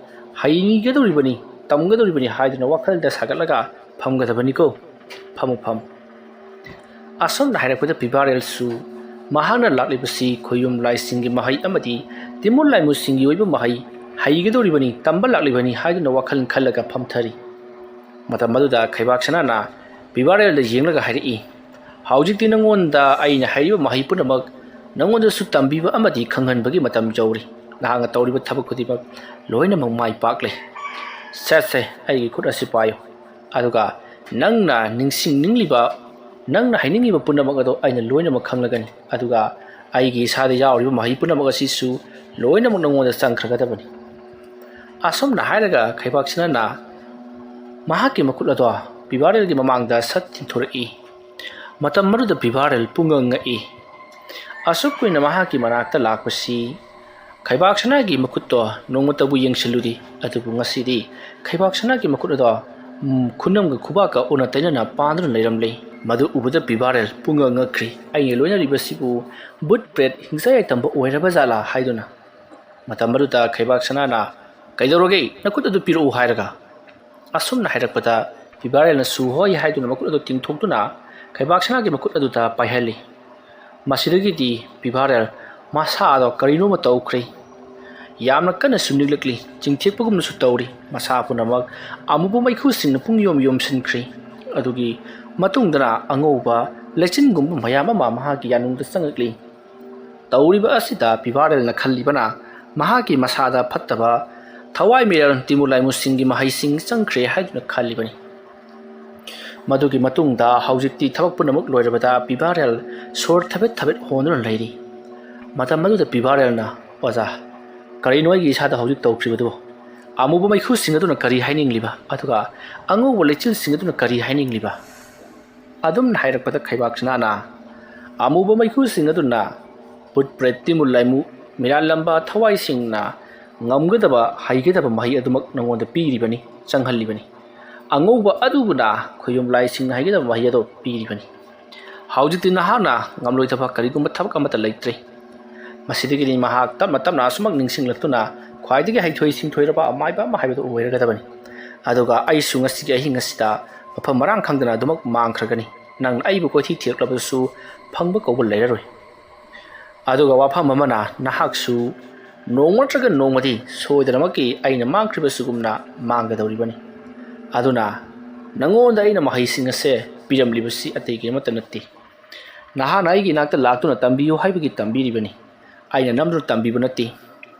ꯍꯩꯒꯗꯧꯔꯤꯕꯅꯤ, ꯇꯝꯒꯗꯧꯔꯤꯕꯅꯤ ꯍꯥꯏꯗꯨꯅ ꯋꯥꯈꯜꯗ ꯁꯥꯒꯠꯂꯒ ꯐꯝꯒꯗꯕꯅꯤꯀꯣ꯫ ꯐꯝꯃꯨ, ꯐꯝꯃꯨ꯫" ꯑꯁꯨꯝꯅ ꯍꯥꯏꯔꯛꯄꯗ ꯄꯤꯕꯥꯔꯦꯜꯁꯨ ꯃꯍꯥꯛꯅ ꯂꯥꯛꯂꯤꯕꯁꯤ ꯈꯣꯏꯌꯨꯝ ꯂꯥꯏꯁꯤꯡꯒꯤ ꯃꯍꯩ ꯑꯃꯗꯤ ꯇꯤꯃꯨ ꯂꯥꯏꯃꯨꯁꯤꯡꯒꯤ ꯑꯣꯏꯕ ꯃꯍꯩ ꯍꯩꯒꯗꯧꯔꯤꯕꯅꯤ, ꯇꯝꯕ ꯂꯥꯛꯂꯤꯕꯅꯤ ꯍꯥꯏꯗꯨꯅ ꯋꯥꯈꯜ ꯈꯜꯂꯒ ꯐꯝꯊꯔꯤ꯫ ꯃꯇꯝ ꯑꯗꯨꯗ ꯈꯩꯕꯥꯛ ꯁꯅꯥꯅ ꯄꯤꯕꯥꯔꯦꯜꯗ ꯌꯦꯡꯂꯒ ꯍꯥꯏꯔꯛꯏ, "ꯍꯧꯖꯤꯛꯇꯤ ꯅꯪꯉꯣꯟꯗ ꯑꯩꯅ ꯍꯥꯏꯔꯤꯕ ꯃꯍꯩ ꯄꯨꯝꯅꯃꯛ ꯅꯪꯉꯣꯟꯗꯁꯨ ꯇꯝꯕꯤꯕ ꯑꯃꯗꯤ ꯈꯪꯍꯟꯕꯒꯤ ꯃꯇꯝ ꯌꯧꯔꯤ꯫ ꯅꯍꯥꯛꯅ ꯇꯧꯔꯤꯕ ꯊꯕꯛ ꯈꯨꯗꯤꯡꯃꯛ ꯂꯣꯏꯅꯃꯛ ꯃꯥꯏ ꯄꯥꯛꯂꯦ꯫ ꯁꯦ ꯁꯦ, ꯑꯩꯒꯤ ꯈꯨꯠ ꯑꯁꯤ ꯄꯥꯏꯌꯨ꯫ ꯑꯗꯨꯒ ꯅꯪꯅ ꯅꯤꯡꯁꯤꯡꯅꯤꯡꯂꯤꯕ, ꯅꯪꯅ ꯍꯥꯏꯅꯤꯡꯂꯤꯕ ꯄꯨꯝꯅꯃꯛ ꯑꯗꯣ ꯑꯩꯅ ꯂꯣꯏꯅꯃꯛ ꯈꯪꯂꯒꯅꯤ꯫ ꯑꯗꯨꯒ ꯑꯩꯒꯤ ꯏꯁꯥꯗ ꯌꯥꯎꯔꯤꯕ ꯃꯍꯩ ꯄꯨꯝꯅꯃꯛ ꯑꯁꯤꯁꯨ ꯂꯣꯏꯅꯃꯛ ꯅꯪꯉꯣꯟꯗ ꯆꯪꯈ꯭ꯔꯒꯗꯕꯅꯤ꯫" ꯑꯁꯨꯝꯅ ꯍꯥꯏꯔꯒ ꯈꯩꯕꯥꯛ ꯁꯅꯥꯅ ꯃꯍꯥꯛꯀꯤ ꯃꯈꯨꯠ ꯑꯗꯣ ꯄꯤꯕꯥꯔꯦꯜꯒꯤ ꯃꯃꯥꯡꯗ ꯁꯠ ꯇꯤꯡꯊꯣꯔꯛꯏ꯫ ꯃꯇꯝ ꯑꯗꯨꯗ ꯄꯤꯕꯥꯔꯦꯜ ꯄꯨꯡꯉꯛ ꯉꯛꯏ꯫ ꯑꯁꯨꯛ ꯀꯨꯏꯅ ꯃꯍꯥꯛꯀꯤ ꯃꯅꯥꯛꯇ ꯂꯥꯛꯄꯁꯤ ꯈꯩꯕꯥꯛ ꯁꯅꯥꯒꯤ ꯃꯈꯨꯠꯇꯣ ꯅꯣꯡꯃꯇꯕꯨ ꯌꯦꯡꯁꯤꯜꯂꯨꯗꯦ, ꯑꯗꯨꯕꯨ ꯉꯁꯤꯗꯤ ꯈꯩꯕꯥꯛ ꯁꯅꯥꯒꯤ ꯃꯈꯨꯠ ꯑꯗꯣ, ꯎꯝ, ꯈꯨꯅꯝꯒ ꯈꯨꯕꯥꯛꯀ ꯑꯣꯟꯅ ꯇꯩꯅꯅ ꯄꯥꯟꯗꯨꯅ ꯂꯩꯔꯝꯂꯦ꯫ ꯃꯗꯨ ꯎꯕꯗ ꯄꯤꯕꯥꯔꯦꯜ ꯄꯨꯡꯉꯛ ꯉꯛꯈ꯭ꯔꯤ꯫ "ꯑꯩꯅ ꯂꯣꯏꯅꯔꯤꯕꯁꯤꯕꯨ ꯕꯨꯠ ꯄ꯭ꯔꯦꯠ ꯍꯤꯡꯆꯥ ꯌꯥꯏꯇꯝꯕ ꯑꯣꯏꯔꯕ ꯖꯥꯠꯂꯥ?" ꯍꯥꯏꯗꯨꯅ꯫ ꯃꯇꯝ ꯑꯗꯨꯗ ꯈꯩꯕꯥꯛ ꯁꯅꯥꯅ, "ꯀꯩꯗꯧꯔꯒꯦ? ꯅꯈꯨꯠ ꯑꯗꯨ ꯄꯤꯔꯛꯎ" ꯍꯥꯏꯔꯒ꯫ ꯑꯁꯨꯝꯅ ꯍꯥꯏꯔꯛꯄꯗ ꯄꯤꯕꯥꯔꯦꯜꯅꯁꯨ ꯍꯣꯏ ꯍꯥꯏꯗꯨꯅ ꯃꯈꯨꯠ ꯑꯗꯨ ꯇꯤꯡꯊꯣꯛꯇꯨꯅ ꯈꯩꯕꯥꯛ ꯁꯅꯥꯒꯤ ꯃꯈꯨꯠ ꯑꯗꯨꯗ ꯄꯥꯏꯍꯜꯂꯤ꯫ ꯃꯁꯤꯗꯒꯤꯗꯤ ꯄꯤꯕꯥꯔꯦꯜ ꯃꯁꯥꯗꯣ ꯀꯔꯤꯅꯣꯃ ꯇꯧꯈ꯭ꯔꯦ꯫ ꯌꯥꯝꯅ ꯀꯟꯅꯁꯨ ꯅꯤꯛꯂꯛꯂꯤ, ꯆꯤꯡꯊꯦꯛꯄꯒꯨꯝꯅꯁꯨ ꯇꯧꯔꯤ꯫ ꯃꯁꯥ ꯄꯨꯝꯅꯃꯛ ꯑꯃꯨꯕ ꯃꯩꯈꯨꯁꯤꯡꯅ ꯄꯨꯡ ꯌꯣꯝ ꯌꯣꯝꯁꯤꯟꯈ꯭ꯔꯦ꯫ ꯑꯗꯨꯒꯤ ꯃꯇꯨꯡꯗꯅ ꯑꯉꯧꯕ ꯂꯩꯆꯤꯟꯒꯨꯝꯕ ꯃꯌꯥꯝ ꯑꯃ ꯃꯍꯥꯛꯀꯤ ꯌꯥꯅꯨꯡꯗ ꯆꯪꯉꯛꯂꯤ꯫ ꯇꯧꯔꯤꯕ ꯑꯁꯤꯗ ꯄꯤꯕꯥꯔꯦꯜꯅ ꯈꯜꯂꯤꯕꯅ ꯃꯍꯥꯛꯀꯤ ꯃꯁꯥꯗ ꯐꯠꯇꯕ ꯊꯋꯥꯏ ꯃꯤꯔꯦꯜ ꯇꯤꯃꯨ ꯂꯥꯏꯃꯨꯁꯤꯡꯒꯤ ꯃꯍꯩꯁꯤꯡ ꯆꯪꯈ꯭ꯔꯦ ꯍꯥꯏꯗꯨꯅ ꯈꯜꯂꯤꯕꯅꯤ꯫ ꯃꯗꯨꯒꯤ ꯃꯇꯨꯡꯗ ꯍꯧꯖꯤꯛꯇꯤ ꯊꯕꯛ ꯄꯨꯝꯅꯃꯛ ꯂꯣꯏꯔꯕꯗ ꯄꯤꯕꯥꯔꯦꯜ ꯁꯣꯔ ꯊꯕꯦꯠ ꯊꯕꯦꯠ ꯍꯣꯟꯗꯨꯅ ꯂꯩꯔꯤ꯫ ꯃꯇꯝ ꯑꯗꯨꯗ ꯄꯤꯕꯥꯔꯦꯜꯅ, "ꯑꯣꯖꯥ, ꯀꯔꯤꯅꯣ ꯑꯩꯒꯤ ꯏꯁꯥꯗ ꯍꯧꯖꯤꯛ ꯇꯧꯈ꯭ꯔꯤꯕꯗꯨꯕꯨ? ꯑꯃꯨꯕ ꯃꯩꯈꯨꯁꯤꯡ ꯑꯗꯨꯅ ꯀꯔꯤ ꯍꯥꯏꯅꯤꯡꯂꯤꯕ? ꯑꯗꯨꯒ ꯑꯉꯧꯕ ꯂꯩꯆꯤꯜꯁꯤꯡ ꯑꯗꯨꯅ ꯀꯔꯤ ꯍꯥꯏꯅꯤꯡꯂꯤꯕ?" ꯑꯗꯨꯝꯅ ꯍꯥꯏꯔꯛꯄꯗ ꯈꯩꯕꯥꯛ ꯁꯅꯥꯅ, "ꯑꯃꯨꯕ ꯃꯩꯈꯨꯁꯤꯡ ꯑꯗꯨꯅ ꯄꯨꯠ ꯄ꯭ꯔꯦꯠ ꯇꯤꯃꯨ ꯂꯥꯏꯃꯨ ꯃꯤꯔꯥꯜꯂꯝꯕ ꯊꯋꯥꯏꯁꯤꯡꯅ ꯉꯝꯒꯗꯕ, ꯍꯩꯒꯗꯕ ꯃꯍꯩ ꯑꯗꯨꯃꯛ ꯅꯉꯣꯟꯗ ꯄꯤꯔꯤꯕꯅꯤ, ꯆꯪꯍꯜꯂꯤꯕꯅꯤ꯫ ꯑꯉꯧꯕ ꯑꯗꯨꯕꯨꯅ ꯈꯣꯌꯨꯝ ꯂꯥꯏꯁꯤꯡꯅ ꯍꯩꯒꯗꯕ ꯃꯍꯩ ꯑꯗꯨ ꯄꯤꯔꯤꯕꯅꯤ꯫ ꯍꯧꯖꯤꯛꯇꯤ ꯅꯍꯥꯛꯅ ꯉꯝꯂꯣꯏꯗꯕ ꯀꯔꯤꯒꯨꯝꯕ ꯊꯕꯛ ꯑꯃꯠꯇ ꯂꯩꯇ꯭ꯔꯦ꯫" ꯃꯁꯤꯗꯒꯤꯗꯤ ꯃꯍꯥꯛ ꯇꯞꯅ ꯇꯞꯅ ꯑꯁꯨꯃꯛ ꯅꯤꯡꯁꯤꯡꯂꯛꯇꯨꯅ ꯈ꯭ꯋꯥꯏꯗꯒꯤ ꯍꯩꯊꯣꯏ ꯁꯤꯡꯊꯣꯏꯔꯕ ꯑꯃꯥꯏꯕ ꯑꯃ ꯍꯥꯏꯕꯗꯨ ꯑꯣꯏꯔꯒꯗꯕꯅꯤ꯫ "ꯑꯗꯨꯒ ꯑꯩꯁꯨ ꯉꯁꯤꯒꯤ ꯑꯍꯤꯡ ꯑꯁꯤꯗ ꯃꯐꯝ ꯃꯔꯥꯡ ꯈꯪꯗꯅ ꯑꯗꯨꯃꯛ ꯃꯥꯡꯈ꯭ꯔꯒꯅꯤ꯫ ꯅꯪꯅ ꯑꯩꯕꯨ ꯀꯣꯏꯊꯤ ꯊꯤꯔꯛꯂꯕꯁꯨ ꯐꯪꯕ ꯀꯧꯕ ꯂꯩꯔꯔꯣꯏ꯫ ꯑꯗꯨꯒ ꯋꯥꯐꯝ ꯑꯃꯅ, ꯅꯍꯥꯛꯁꯨ ꯅꯣꯡꯃ ꯅꯠꯇ꯭ꯔꯒ ꯅꯣꯡꯃꯗꯤ ꯁꯣꯏꯗꯅꯃꯛꯀꯤ ꯑꯩꯅ ꯃꯥꯡꯈ꯭ꯔꯤꯕꯁꯤꯒꯨꯝꯅ ꯃꯥꯡꯒꯗꯧꯔꯤꯕꯅꯤ꯫ ꯑꯗꯨꯅ ꯅꯉꯣꯟꯗ ꯑꯩꯅ ꯃꯍꯩꯁꯤꯡ ꯑꯁꯦ ꯄꯤꯔꯝꯂꯤꯕꯁꯤ ꯑꯇꯩꯒꯤ ꯑꯃꯠꯇ ꯅꯠꯇꯦ꯫ ꯅꯍꯥꯛꯅ ꯑꯩꯒꯤ ꯏꯅꯥꯛꯇ ꯂꯥꯛꯇꯨꯅ ꯇꯝꯕꯤꯌꯨ ꯍꯥꯏꯕꯒꯤ ꯇꯝꯕꯤꯔꯤꯕꯅꯤ꯫ ꯑꯩꯅ ꯅꯝꯗꯨꯅ ꯇꯝꯕꯤꯕ ꯅꯠꯇꯦ꯫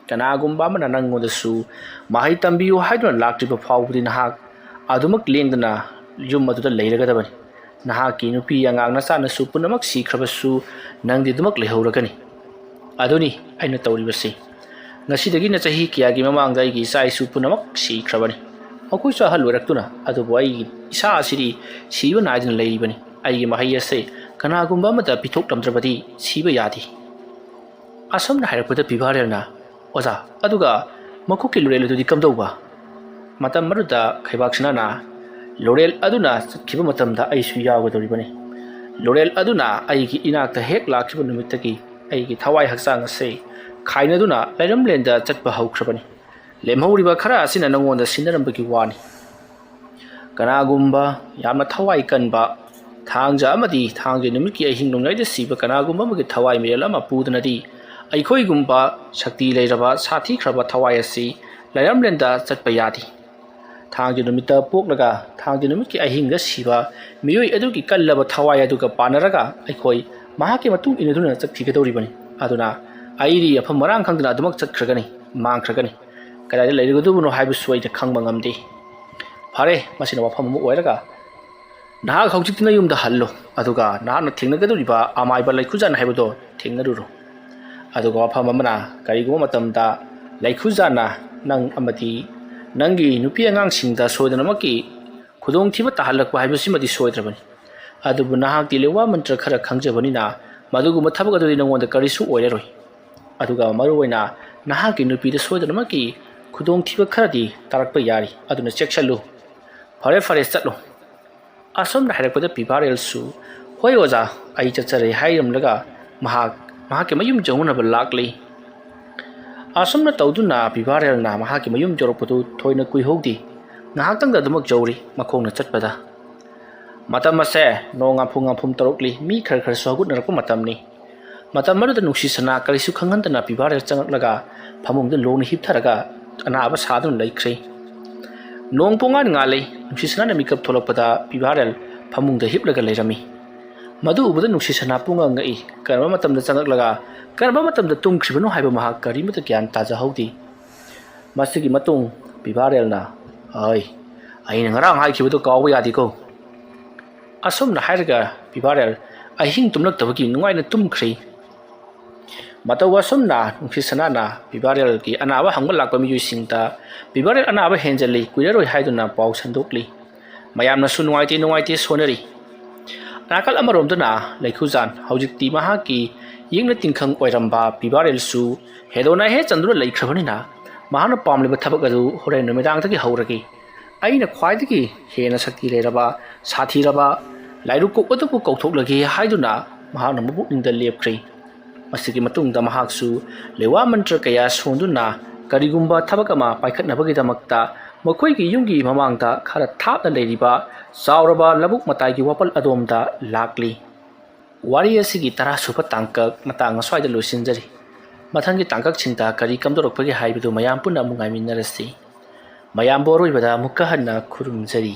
ꯀꯅꯥꯒꯨꯝꯕ ꯑꯃꯅ ꯅꯪꯉꯣꯟꯗꯁꯨ ꯃꯍꯩ ꯇꯝꯕꯤꯌꯨ ꯍꯥꯏꯗꯨꯅ ꯂꯥꯛꯇ꯭ꯔꯤꯕ ꯐꯥꯎꯕꯗꯤ ꯅꯍꯥꯛ ꯑꯗꯨꯃꯛ ꯂꯦꯡꯗꯅ ꯌꯨꯝ ꯑꯗꯨꯗ ꯂꯩꯔꯒꯗꯕꯅꯤ꯫ ꯅꯍꯥꯛꯀꯤ ꯅꯨꯄꯤ ꯑꯉꯥꯡ ꯅꯆꯥꯅꯁꯨ ꯄꯨꯝꯅꯃꯛ ꯁꯤꯈ꯭ꯔꯕꯁꯨ ꯅꯪꯗꯤ ꯑꯗꯨꯃꯛ ꯂꯩꯍꯧꯔꯒꯅꯤ꯫ ꯑꯗꯨꯅꯤ ꯑꯩꯅ ꯇꯧꯔꯤꯕꯁꯤ꯫ ꯉꯁꯤꯗꯒꯤꯅ ꯆꯍꯤ ꯀꯌꯥꯒꯤ ꯃꯃꯥꯡꯗ ꯑꯩꯒꯤ ꯏꯆꯥ ꯏꯁꯨ ꯄꯨꯝꯅꯃꯛ ꯁꯤꯈ꯭ꯔꯕꯅꯤ꯫ ꯃꯈꯣꯏꯁꯨ ꯑꯍꯜ ꯑꯣꯏꯔꯛꯇꯨꯅ, ꯑꯗꯨꯕꯨ ꯑꯩꯒꯤ ꯏꯁꯥ ꯑꯁꯤꯗꯤ ꯁꯤꯕ ꯅꯥꯏꯗꯅ ꯂꯩꯔꯤꯕꯅꯤ꯫ ꯑꯩꯒꯤ ꯃꯍꯩ ꯑꯁꯦ ꯀꯅꯥꯒꯨꯝꯕ ꯑꯃꯗ ꯄꯤꯊꯣꯛꯂꯝꯗ꯭ꯔꯕꯗꯤ ꯁꯤꯕ ꯌꯥꯗꯦ꯫" ꯑꯁꯨꯝꯅ ꯍꯥꯏꯔꯛꯄꯗ ꯄꯤꯕꯥꯔꯦꯜꯅ, "ꯑꯣꯖꯥ, ꯑꯗꯨꯒ ꯃꯀꯣꯛꯀꯤ ꯂꯣꯔꯦꯜ ꯑꯗꯨꯗꯤ ꯀꯝꯗꯧꯕ?" ꯃꯇꯝ ꯑꯗꯨꯗ ꯈꯩꯕꯥꯛ ꯁꯅꯥꯅ, "ꯂꯣꯔꯦꯜ ꯑꯗꯨꯅ ꯆꯠꯈꯤꯕ ꯃꯇꯝꯗ ꯑꯩꯁꯨ ꯌꯥꯎꯒꯗꯧꯔꯤꯕꯅꯤ꯫ ꯂꯣꯔꯦꯜ ꯑꯗꯨꯅ ꯑꯩꯒꯤ ꯏꯅꯥꯛꯇ ꯍꯦꯛ ꯂꯥꯛꯈꯤꯕ ꯅꯨꯃꯤꯠꯇꯒꯤ ꯑꯩꯒꯤ ꯊꯋꯥꯏ ꯍꯛꯆꯥꯡ ꯑꯁꯦ ꯈꯥꯏꯅꯗꯨꯅ ꯂꯩꯔꯝꯂꯦꯟꯗ ꯆꯠꯄ ꯍꯧꯈ꯭ꯔꯕꯅꯤ꯫ ꯂꯦꯝꯍꯧꯔꯤꯕ ꯈꯔ ꯑꯁꯤꯅ ꯅꯉꯣꯟꯗ ꯁꯤꯟꯅꯔꯝꯕꯒꯤ ꯋꯥꯅꯤ꯫ ꯀꯅꯥꯒꯨꯝꯕ ꯌꯥꯝꯅ ꯊꯋꯥꯏ ꯀꯟꯕ, ꯊꯥꯡꯖ ꯑꯃꯗꯤ ꯊꯥꯡꯖ ꯅꯨꯃꯤꯠꯀꯤ ꯑꯍꯤꯡ ꯅꯣꯡꯌꯥꯏꯗ ꯁꯤꯕ ꯀꯅꯥꯒꯨꯝꯕ ꯑꯃꯒꯤ ꯊꯋꯥꯏ ꯃꯤꯔꯦꯜ ꯑꯃ ꯄꯨꯗꯨꯅꯗꯤ ꯑꯩꯈꯣꯏꯒꯨꯝꯕ ꯁꯛꯇꯤ ꯂꯩꯔꯕ, ꯁꯥꯊꯤꯈ꯭ꯔꯕ ꯊꯋꯥꯏ ꯑꯁꯤ ꯂꯩꯔꯝꯂꯦꯟꯗ ꯆꯠꯄ ꯌꯥꯗꯦ꯫ ꯊꯥꯡꯖ ꯅꯨꯃꯤꯠꯇ ꯄꯣꯛꯂꯒ ꯊꯥꯡꯖ ꯅꯨꯃꯤꯠꯀꯤ ꯑꯍꯤꯡꯗ ꯁꯤꯕ ꯃꯤꯑꯣꯏ ꯑꯗꯨꯒꯤ ꯀꯜꯂꯕ ꯊꯋꯥꯏ ꯑꯗꯨꯒ ꯄꯥꯟꯅꯔꯒ ꯑꯩꯈꯣꯏ ꯃꯍꯥꯛꯀꯤ ꯃꯇꯨꯡ ꯏꯟꯅꯗꯨꯅ ꯆꯠꯈꯤꯒꯗꯧꯔꯤꯕꯅꯤ꯫ ꯑꯗꯨꯅ ꯑꯩꯗꯤ ꯃꯐꯝ ꯃꯔꯥꯡ ꯈꯪꯗꯅ ꯑꯗꯨꯃꯛ ꯆꯠꯈ꯭ꯔꯒꯅꯤ, ꯃꯥꯡꯈ꯭ꯔꯒꯅꯤ꯫ ꯀꯗꯥꯏꯗ ꯂꯩꯔꯨꯒꯗꯕꯅꯣ ꯍꯥꯏꯕꯁꯨ ꯑꯩꯅ ꯈꯪꯕ ꯉꯝꯗꯦ꯫ ꯐꯔꯦ, ꯃꯁꯤꯅ ꯋꯥꯐꯝ ꯑꯃ ꯑꯣꯏꯔꯒ ꯅꯍꯥꯛ ꯍꯧꯖꯤꯛꯇꯤ ꯅꯌꯨꯝꯗ ꯍꯜꯂꯨ, ꯑꯗꯨꯒ ꯅꯍꯥꯛꯅ ꯊꯦꯡꯅꯒꯗꯧꯔꯤꯕ ꯑꯃꯥꯏꯕ ꯂꯩꯈꯨꯖꯥꯟ ꯍꯥꯏꯕꯗꯣ ꯊꯦꯡꯅꯔꯨꯔꯣ꯫ ꯑꯗꯨꯒ ꯋꯥꯐꯝ ꯑꯃꯅ, ꯀꯔꯤꯒꯨꯝꯕ ꯃꯇꯝꯗ ꯂꯩꯈꯨꯖꯥꯟꯅ ꯅꯪ ꯑꯃꯗꯤ ꯅꯪꯒꯤ ꯅꯨꯄꯤ ꯑꯉꯥꯡꯁꯤꯡꯗ ꯁꯣꯏꯗꯅꯃꯛꯀꯤ ꯈꯨꯗꯣꯡꯊꯤꯕ ꯇꯥꯍꯜꯂꯛꯄ ꯍꯥꯏꯕꯁꯤꯃꯗꯤ ꯁꯣꯏꯗ꯭ꯔꯕꯅꯤ꯫ ꯑꯗꯨꯕꯨ ꯅꯍꯥꯛꯇꯤ ꯂꯩꯋꯥ ꯃꯟꯇ꯭ꯔ ꯈꯔ ꯈꯪꯖꯕꯅꯤꯅ ꯃꯗꯨꯒꯨꯝꯕ ꯊꯕꯛ ꯑꯗꯨꯗꯤ ꯅꯉꯣꯟꯗ ꯀꯔꯤꯁꯨ ꯑꯣꯏꯔꯔꯣꯏ꯫ ꯑꯗꯨꯒ ꯃꯔꯨꯑꯣꯏꯅ ꯅꯍꯥꯛꯀꯤ ꯅꯨꯄꯤꯗ ꯁꯣꯏꯗꯅꯃꯛꯀꯤ ꯈꯨꯗꯣꯡꯊꯤꯕ ꯈꯔꯗꯤ ꯇꯥꯔꯛꯄ ꯌꯥꯔꯤ꯫ ꯑꯗꯨꯅ ꯆꯦꯛꯁꯤꯜꯂꯨ꯫ ꯐꯔꯦ, ꯐꯔꯦ, ꯆꯠꯂꯨ꯫ ꯑꯁꯨꯝꯅ ꯍꯥꯏꯔꯛꯄꯗ ꯄꯤꯕꯥꯔꯦꯜꯁꯨ "ꯍꯣꯏ ꯑꯣꯖꯥ, ꯑꯩ ꯆꯠꯆꯔꯦ" ꯍꯥꯏꯔꯝꯂꯒ ꯃꯍꯥꯛ ꯃꯍꯥꯛꯀꯤ ꯃꯌꯨꯝ ꯌꯧꯅꯅꯕ ꯂꯥꯛꯂꯤ꯫ ꯑꯁꯨꯝꯅ ꯇꯧꯗꯨꯅ ꯄꯤꯕꯥꯔꯦꯜꯅ ꯃꯍꯥꯛꯀꯤ ꯃꯌꯨꯝ ꯌꯧꯔꯛꯄꯗꯨ ꯊꯣꯏꯅ ꯀꯨꯏꯍꯧꯗꯦ꯫ ꯉꯥꯏꯍꯥꯛꯇꯪꯗ ꯑꯗꯨꯃꯛ ꯌꯧꯔꯤ ꯃꯈꯣꯡꯅ ꯆꯠꯄꯗ꯫ ꯃꯇꯝ ꯑꯁꯦ ꯅꯣꯡ ꯉꯥꯝꯐꯨ ꯉꯥꯝꯐꯨꯝ ꯇꯧꯔꯛꯂꯤ, ꯃꯤ ꯈꯔ ꯈꯔꯁꯨ ꯍꯧꯒꯠꯅꯔꯛꯄ ꯃꯇꯝꯅꯤ꯫ ꯃꯇꯝ ꯑꯗꯨꯗ ꯅꯨꯡꯁꯤ ꯁꯅꯥ ꯀꯔꯤꯁꯨ ꯈꯪꯍꯟꯗꯅ ꯄꯤꯕꯥꯔꯦꯜ ꯆꯪꯂꯛꯂꯒ ꯐꯃꯨꯡꯗ ꯂꯣꯡꯅ ꯍꯤꯞꯊꯔꯒ ꯑꯅꯥꯕ ꯁꯥꯗꯨꯅ ꯂꯩꯈ꯭ꯔꯦ꯫ ꯅꯣꯡ ꯄꯣꯡꯉꯥꯟ ꯉꯥꯜꯂꯤ꯫ ꯅꯨꯡꯁꯤ ꯁꯅꯥꯅ ꯃꯤꯀꯞ ꯊꯣꯛꯂꯛꯄꯗ ꯄꯤꯕꯥꯔꯦꯜ ꯐꯃꯨꯡꯗ ꯍꯤꯞꯂꯒ ꯂꯩꯔꯝꯃꯤ꯫ ꯃꯗꯨ ꯎꯕꯗ ꯅꯨꯡꯁꯤ ꯁꯅꯥ ꯄꯨꯡꯉꯛ ꯉꯛꯏ꯫ ꯀꯔꯝꯕ ꯃꯇꯝꯗ ꯆꯪꯂꯛꯂꯒ ꯀꯔꯝꯕ ꯃꯇꯝꯗ ꯇꯨꯝꯈ꯭ꯔꯤꯕꯅꯣ ꯍꯥꯏꯕ ꯃꯍꯥꯛ ꯀꯔꯤꯃꯠꯇ ꯒ꯭ꯌꯥꯟ ꯇꯥꯖꯍꯧꯗꯦ꯫ ꯃꯁꯤꯒꯤ ꯃꯇꯨꯡ ꯄꯤꯕꯥꯔꯦꯜꯅ, "ꯑꯩ, ꯑꯩꯅ ꯉꯔꯥꯡ ꯍꯥꯏꯈꯤꯕꯗꯨ ꯀꯥꯎꯕ ꯌꯥꯗꯦꯀꯣ"꯫ ꯑꯁꯨꯝꯅ ꯍꯥꯏꯔꯒ ꯄꯤꯕꯥꯔꯦꯜ ꯑꯍꯤꯡ ꯇꯨꯝꯂꯛꯇꯕꯒꯤ ꯅꯨꯡꯉꯥꯏꯅ ꯇꯨꯝꯈ꯭ꯔꯦ꯫ ꯃꯇꯧ ꯑꯁꯨꯝꯅ ꯅꯨꯡꯁꯤ ꯁꯅꯥꯅ ꯄꯤꯕꯥꯔꯦꯜꯒꯤ ꯑꯅꯥꯕ ꯍꯪꯕ ꯂꯥꯛꯄ ꯃꯤꯑꯣꯏꯁꯤꯡꯗ ꯄꯤꯕꯥꯔꯦꯜ ꯑꯅꯥꯕ ꯍꯦꯟꯖꯜꯂꯤ, ꯀꯨꯏꯔꯔꯣꯏ ꯍꯥꯏꯗꯨꯅ ꯄꯥꯎ ꯁꯟꯗꯣꯛꯂꯤ꯫ ꯃꯌꯥꯝꯅꯁꯨ ꯅꯨꯡꯉꯥꯏꯇꯦ, ꯅꯨꯡꯉꯥꯏꯇꯦ ꯁꯣꯟꯅꯔꯤ꯫ ꯅꯥꯀꯜ ꯑꯃꯔꯣꯝꯗꯅ ꯂꯩꯈꯨꯖꯥꯟ ꯍꯧꯖꯤꯛꯇꯤ ꯃꯍꯥꯛꯀꯤ ꯌꯦꯛꯅ ꯇꯤꯡꯈꯪ ꯑꯣꯏꯔꯝꯕ ꯄꯤꯕꯥꯔꯦꯜꯁꯨ ꯍꯦꯗꯣꯅꯥ ꯍꯦꯛ ꯆꯟꯗꯨꯅ ꯂꯩꯈ꯭ꯔꯕꯅꯤꯅ ꯃꯍꯥꯛꯅ ꯄꯥꯝꯂꯤꯕ ꯊꯕꯛ ꯑꯗꯨ ꯍꯣꯔꯦꯟ ꯅꯨꯃꯤꯗꯥꯡꯗꯒꯤ ꯍꯧꯔꯒꯦ꯫ ꯑꯩꯅ ꯈ꯭ꯋꯥꯏꯗꯒꯤ ꯍꯦꯟꯅ ꯁꯛꯇꯤ ꯂꯩꯔꯕ, ꯁꯥꯊꯤꯔꯕ ꯂꯥꯏꯔꯨꯛ ꯀꯣꯛ ꯑꯗꯨꯕꯨ ꯀꯧꯊꯣꯛꯂꯒꯦ ꯍꯥꯏꯗꯨꯅ ꯃꯍꯥꯛꯅ ꯃꯕꯨꯛꯅꯤꯡꯗ ꯂꯦꯞꯈ꯭ꯔꯦ꯫ ꯃꯁꯤꯒꯤ ꯃꯇꯨꯡꯗ ꯃꯍꯥꯛꯁꯨ ꯂꯩꯋꯥ ꯃꯟꯇ꯭ꯔ ꯀꯌꯥ ꯁꯣꯟꯗꯨꯅ ꯀꯔꯤꯒꯨꯝꯕ ꯊꯕꯛ ꯑꯃ ꯄꯥꯏꯈꯠꯅꯕꯒꯤꯗꯃꯛꯇ ꯃꯈꯣꯏꯒꯤ ꯌꯨꯝꯒꯤ ꯃꯃꯥꯡꯗ ꯈꯔ ꯊꯥꯞꯅ ꯂꯩꯔꯤꯕ ꯆꯥꯎꯔꯕ ꯂꯧꯕꯨꯛ ꯃꯇꯥꯏꯒꯤ ꯋꯥꯄꯜ ꯑꯗꯣꯝꯗ ꯂꯥꯛꯂꯤ꯫ ꯋꯥꯔꯤ ꯑꯁꯤꯒꯤ ꯇꯔꯥ ꯁꯨꯕ ꯇꯥꯡꯀꯛ ꯃꯇꯥꯡ ꯑꯁ꯭ꯋꯥꯏꯗ ꯂꯣꯏꯁꯤꯟꯖꯔꯤ꯫ ꯃꯊꯪꯒꯤ ꯇꯥꯡꯀꯛꯁꯤꯡꯗ ꯀꯔꯤ ꯀꯝꯗꯧꯔꯛꯄꯒꯦ ꯍꯥꯏꯕꯗꯨ ꯃꯌꯥꯝ ꯄꯨꯟꯅ ꯑꯃꯨꯛ ꯉꯥꯏꯃꯤꯟꯅꯔꯁꯤ꯫ ꯃꯌꯥꯝꯕꯨ ꯑꯔꯣꯏꯕꯗ ꯑꯃꯨꯛꯀ ꯍꯟꯅ ꯈꯨꯔꯨꯝꯖꯔꯤ꯫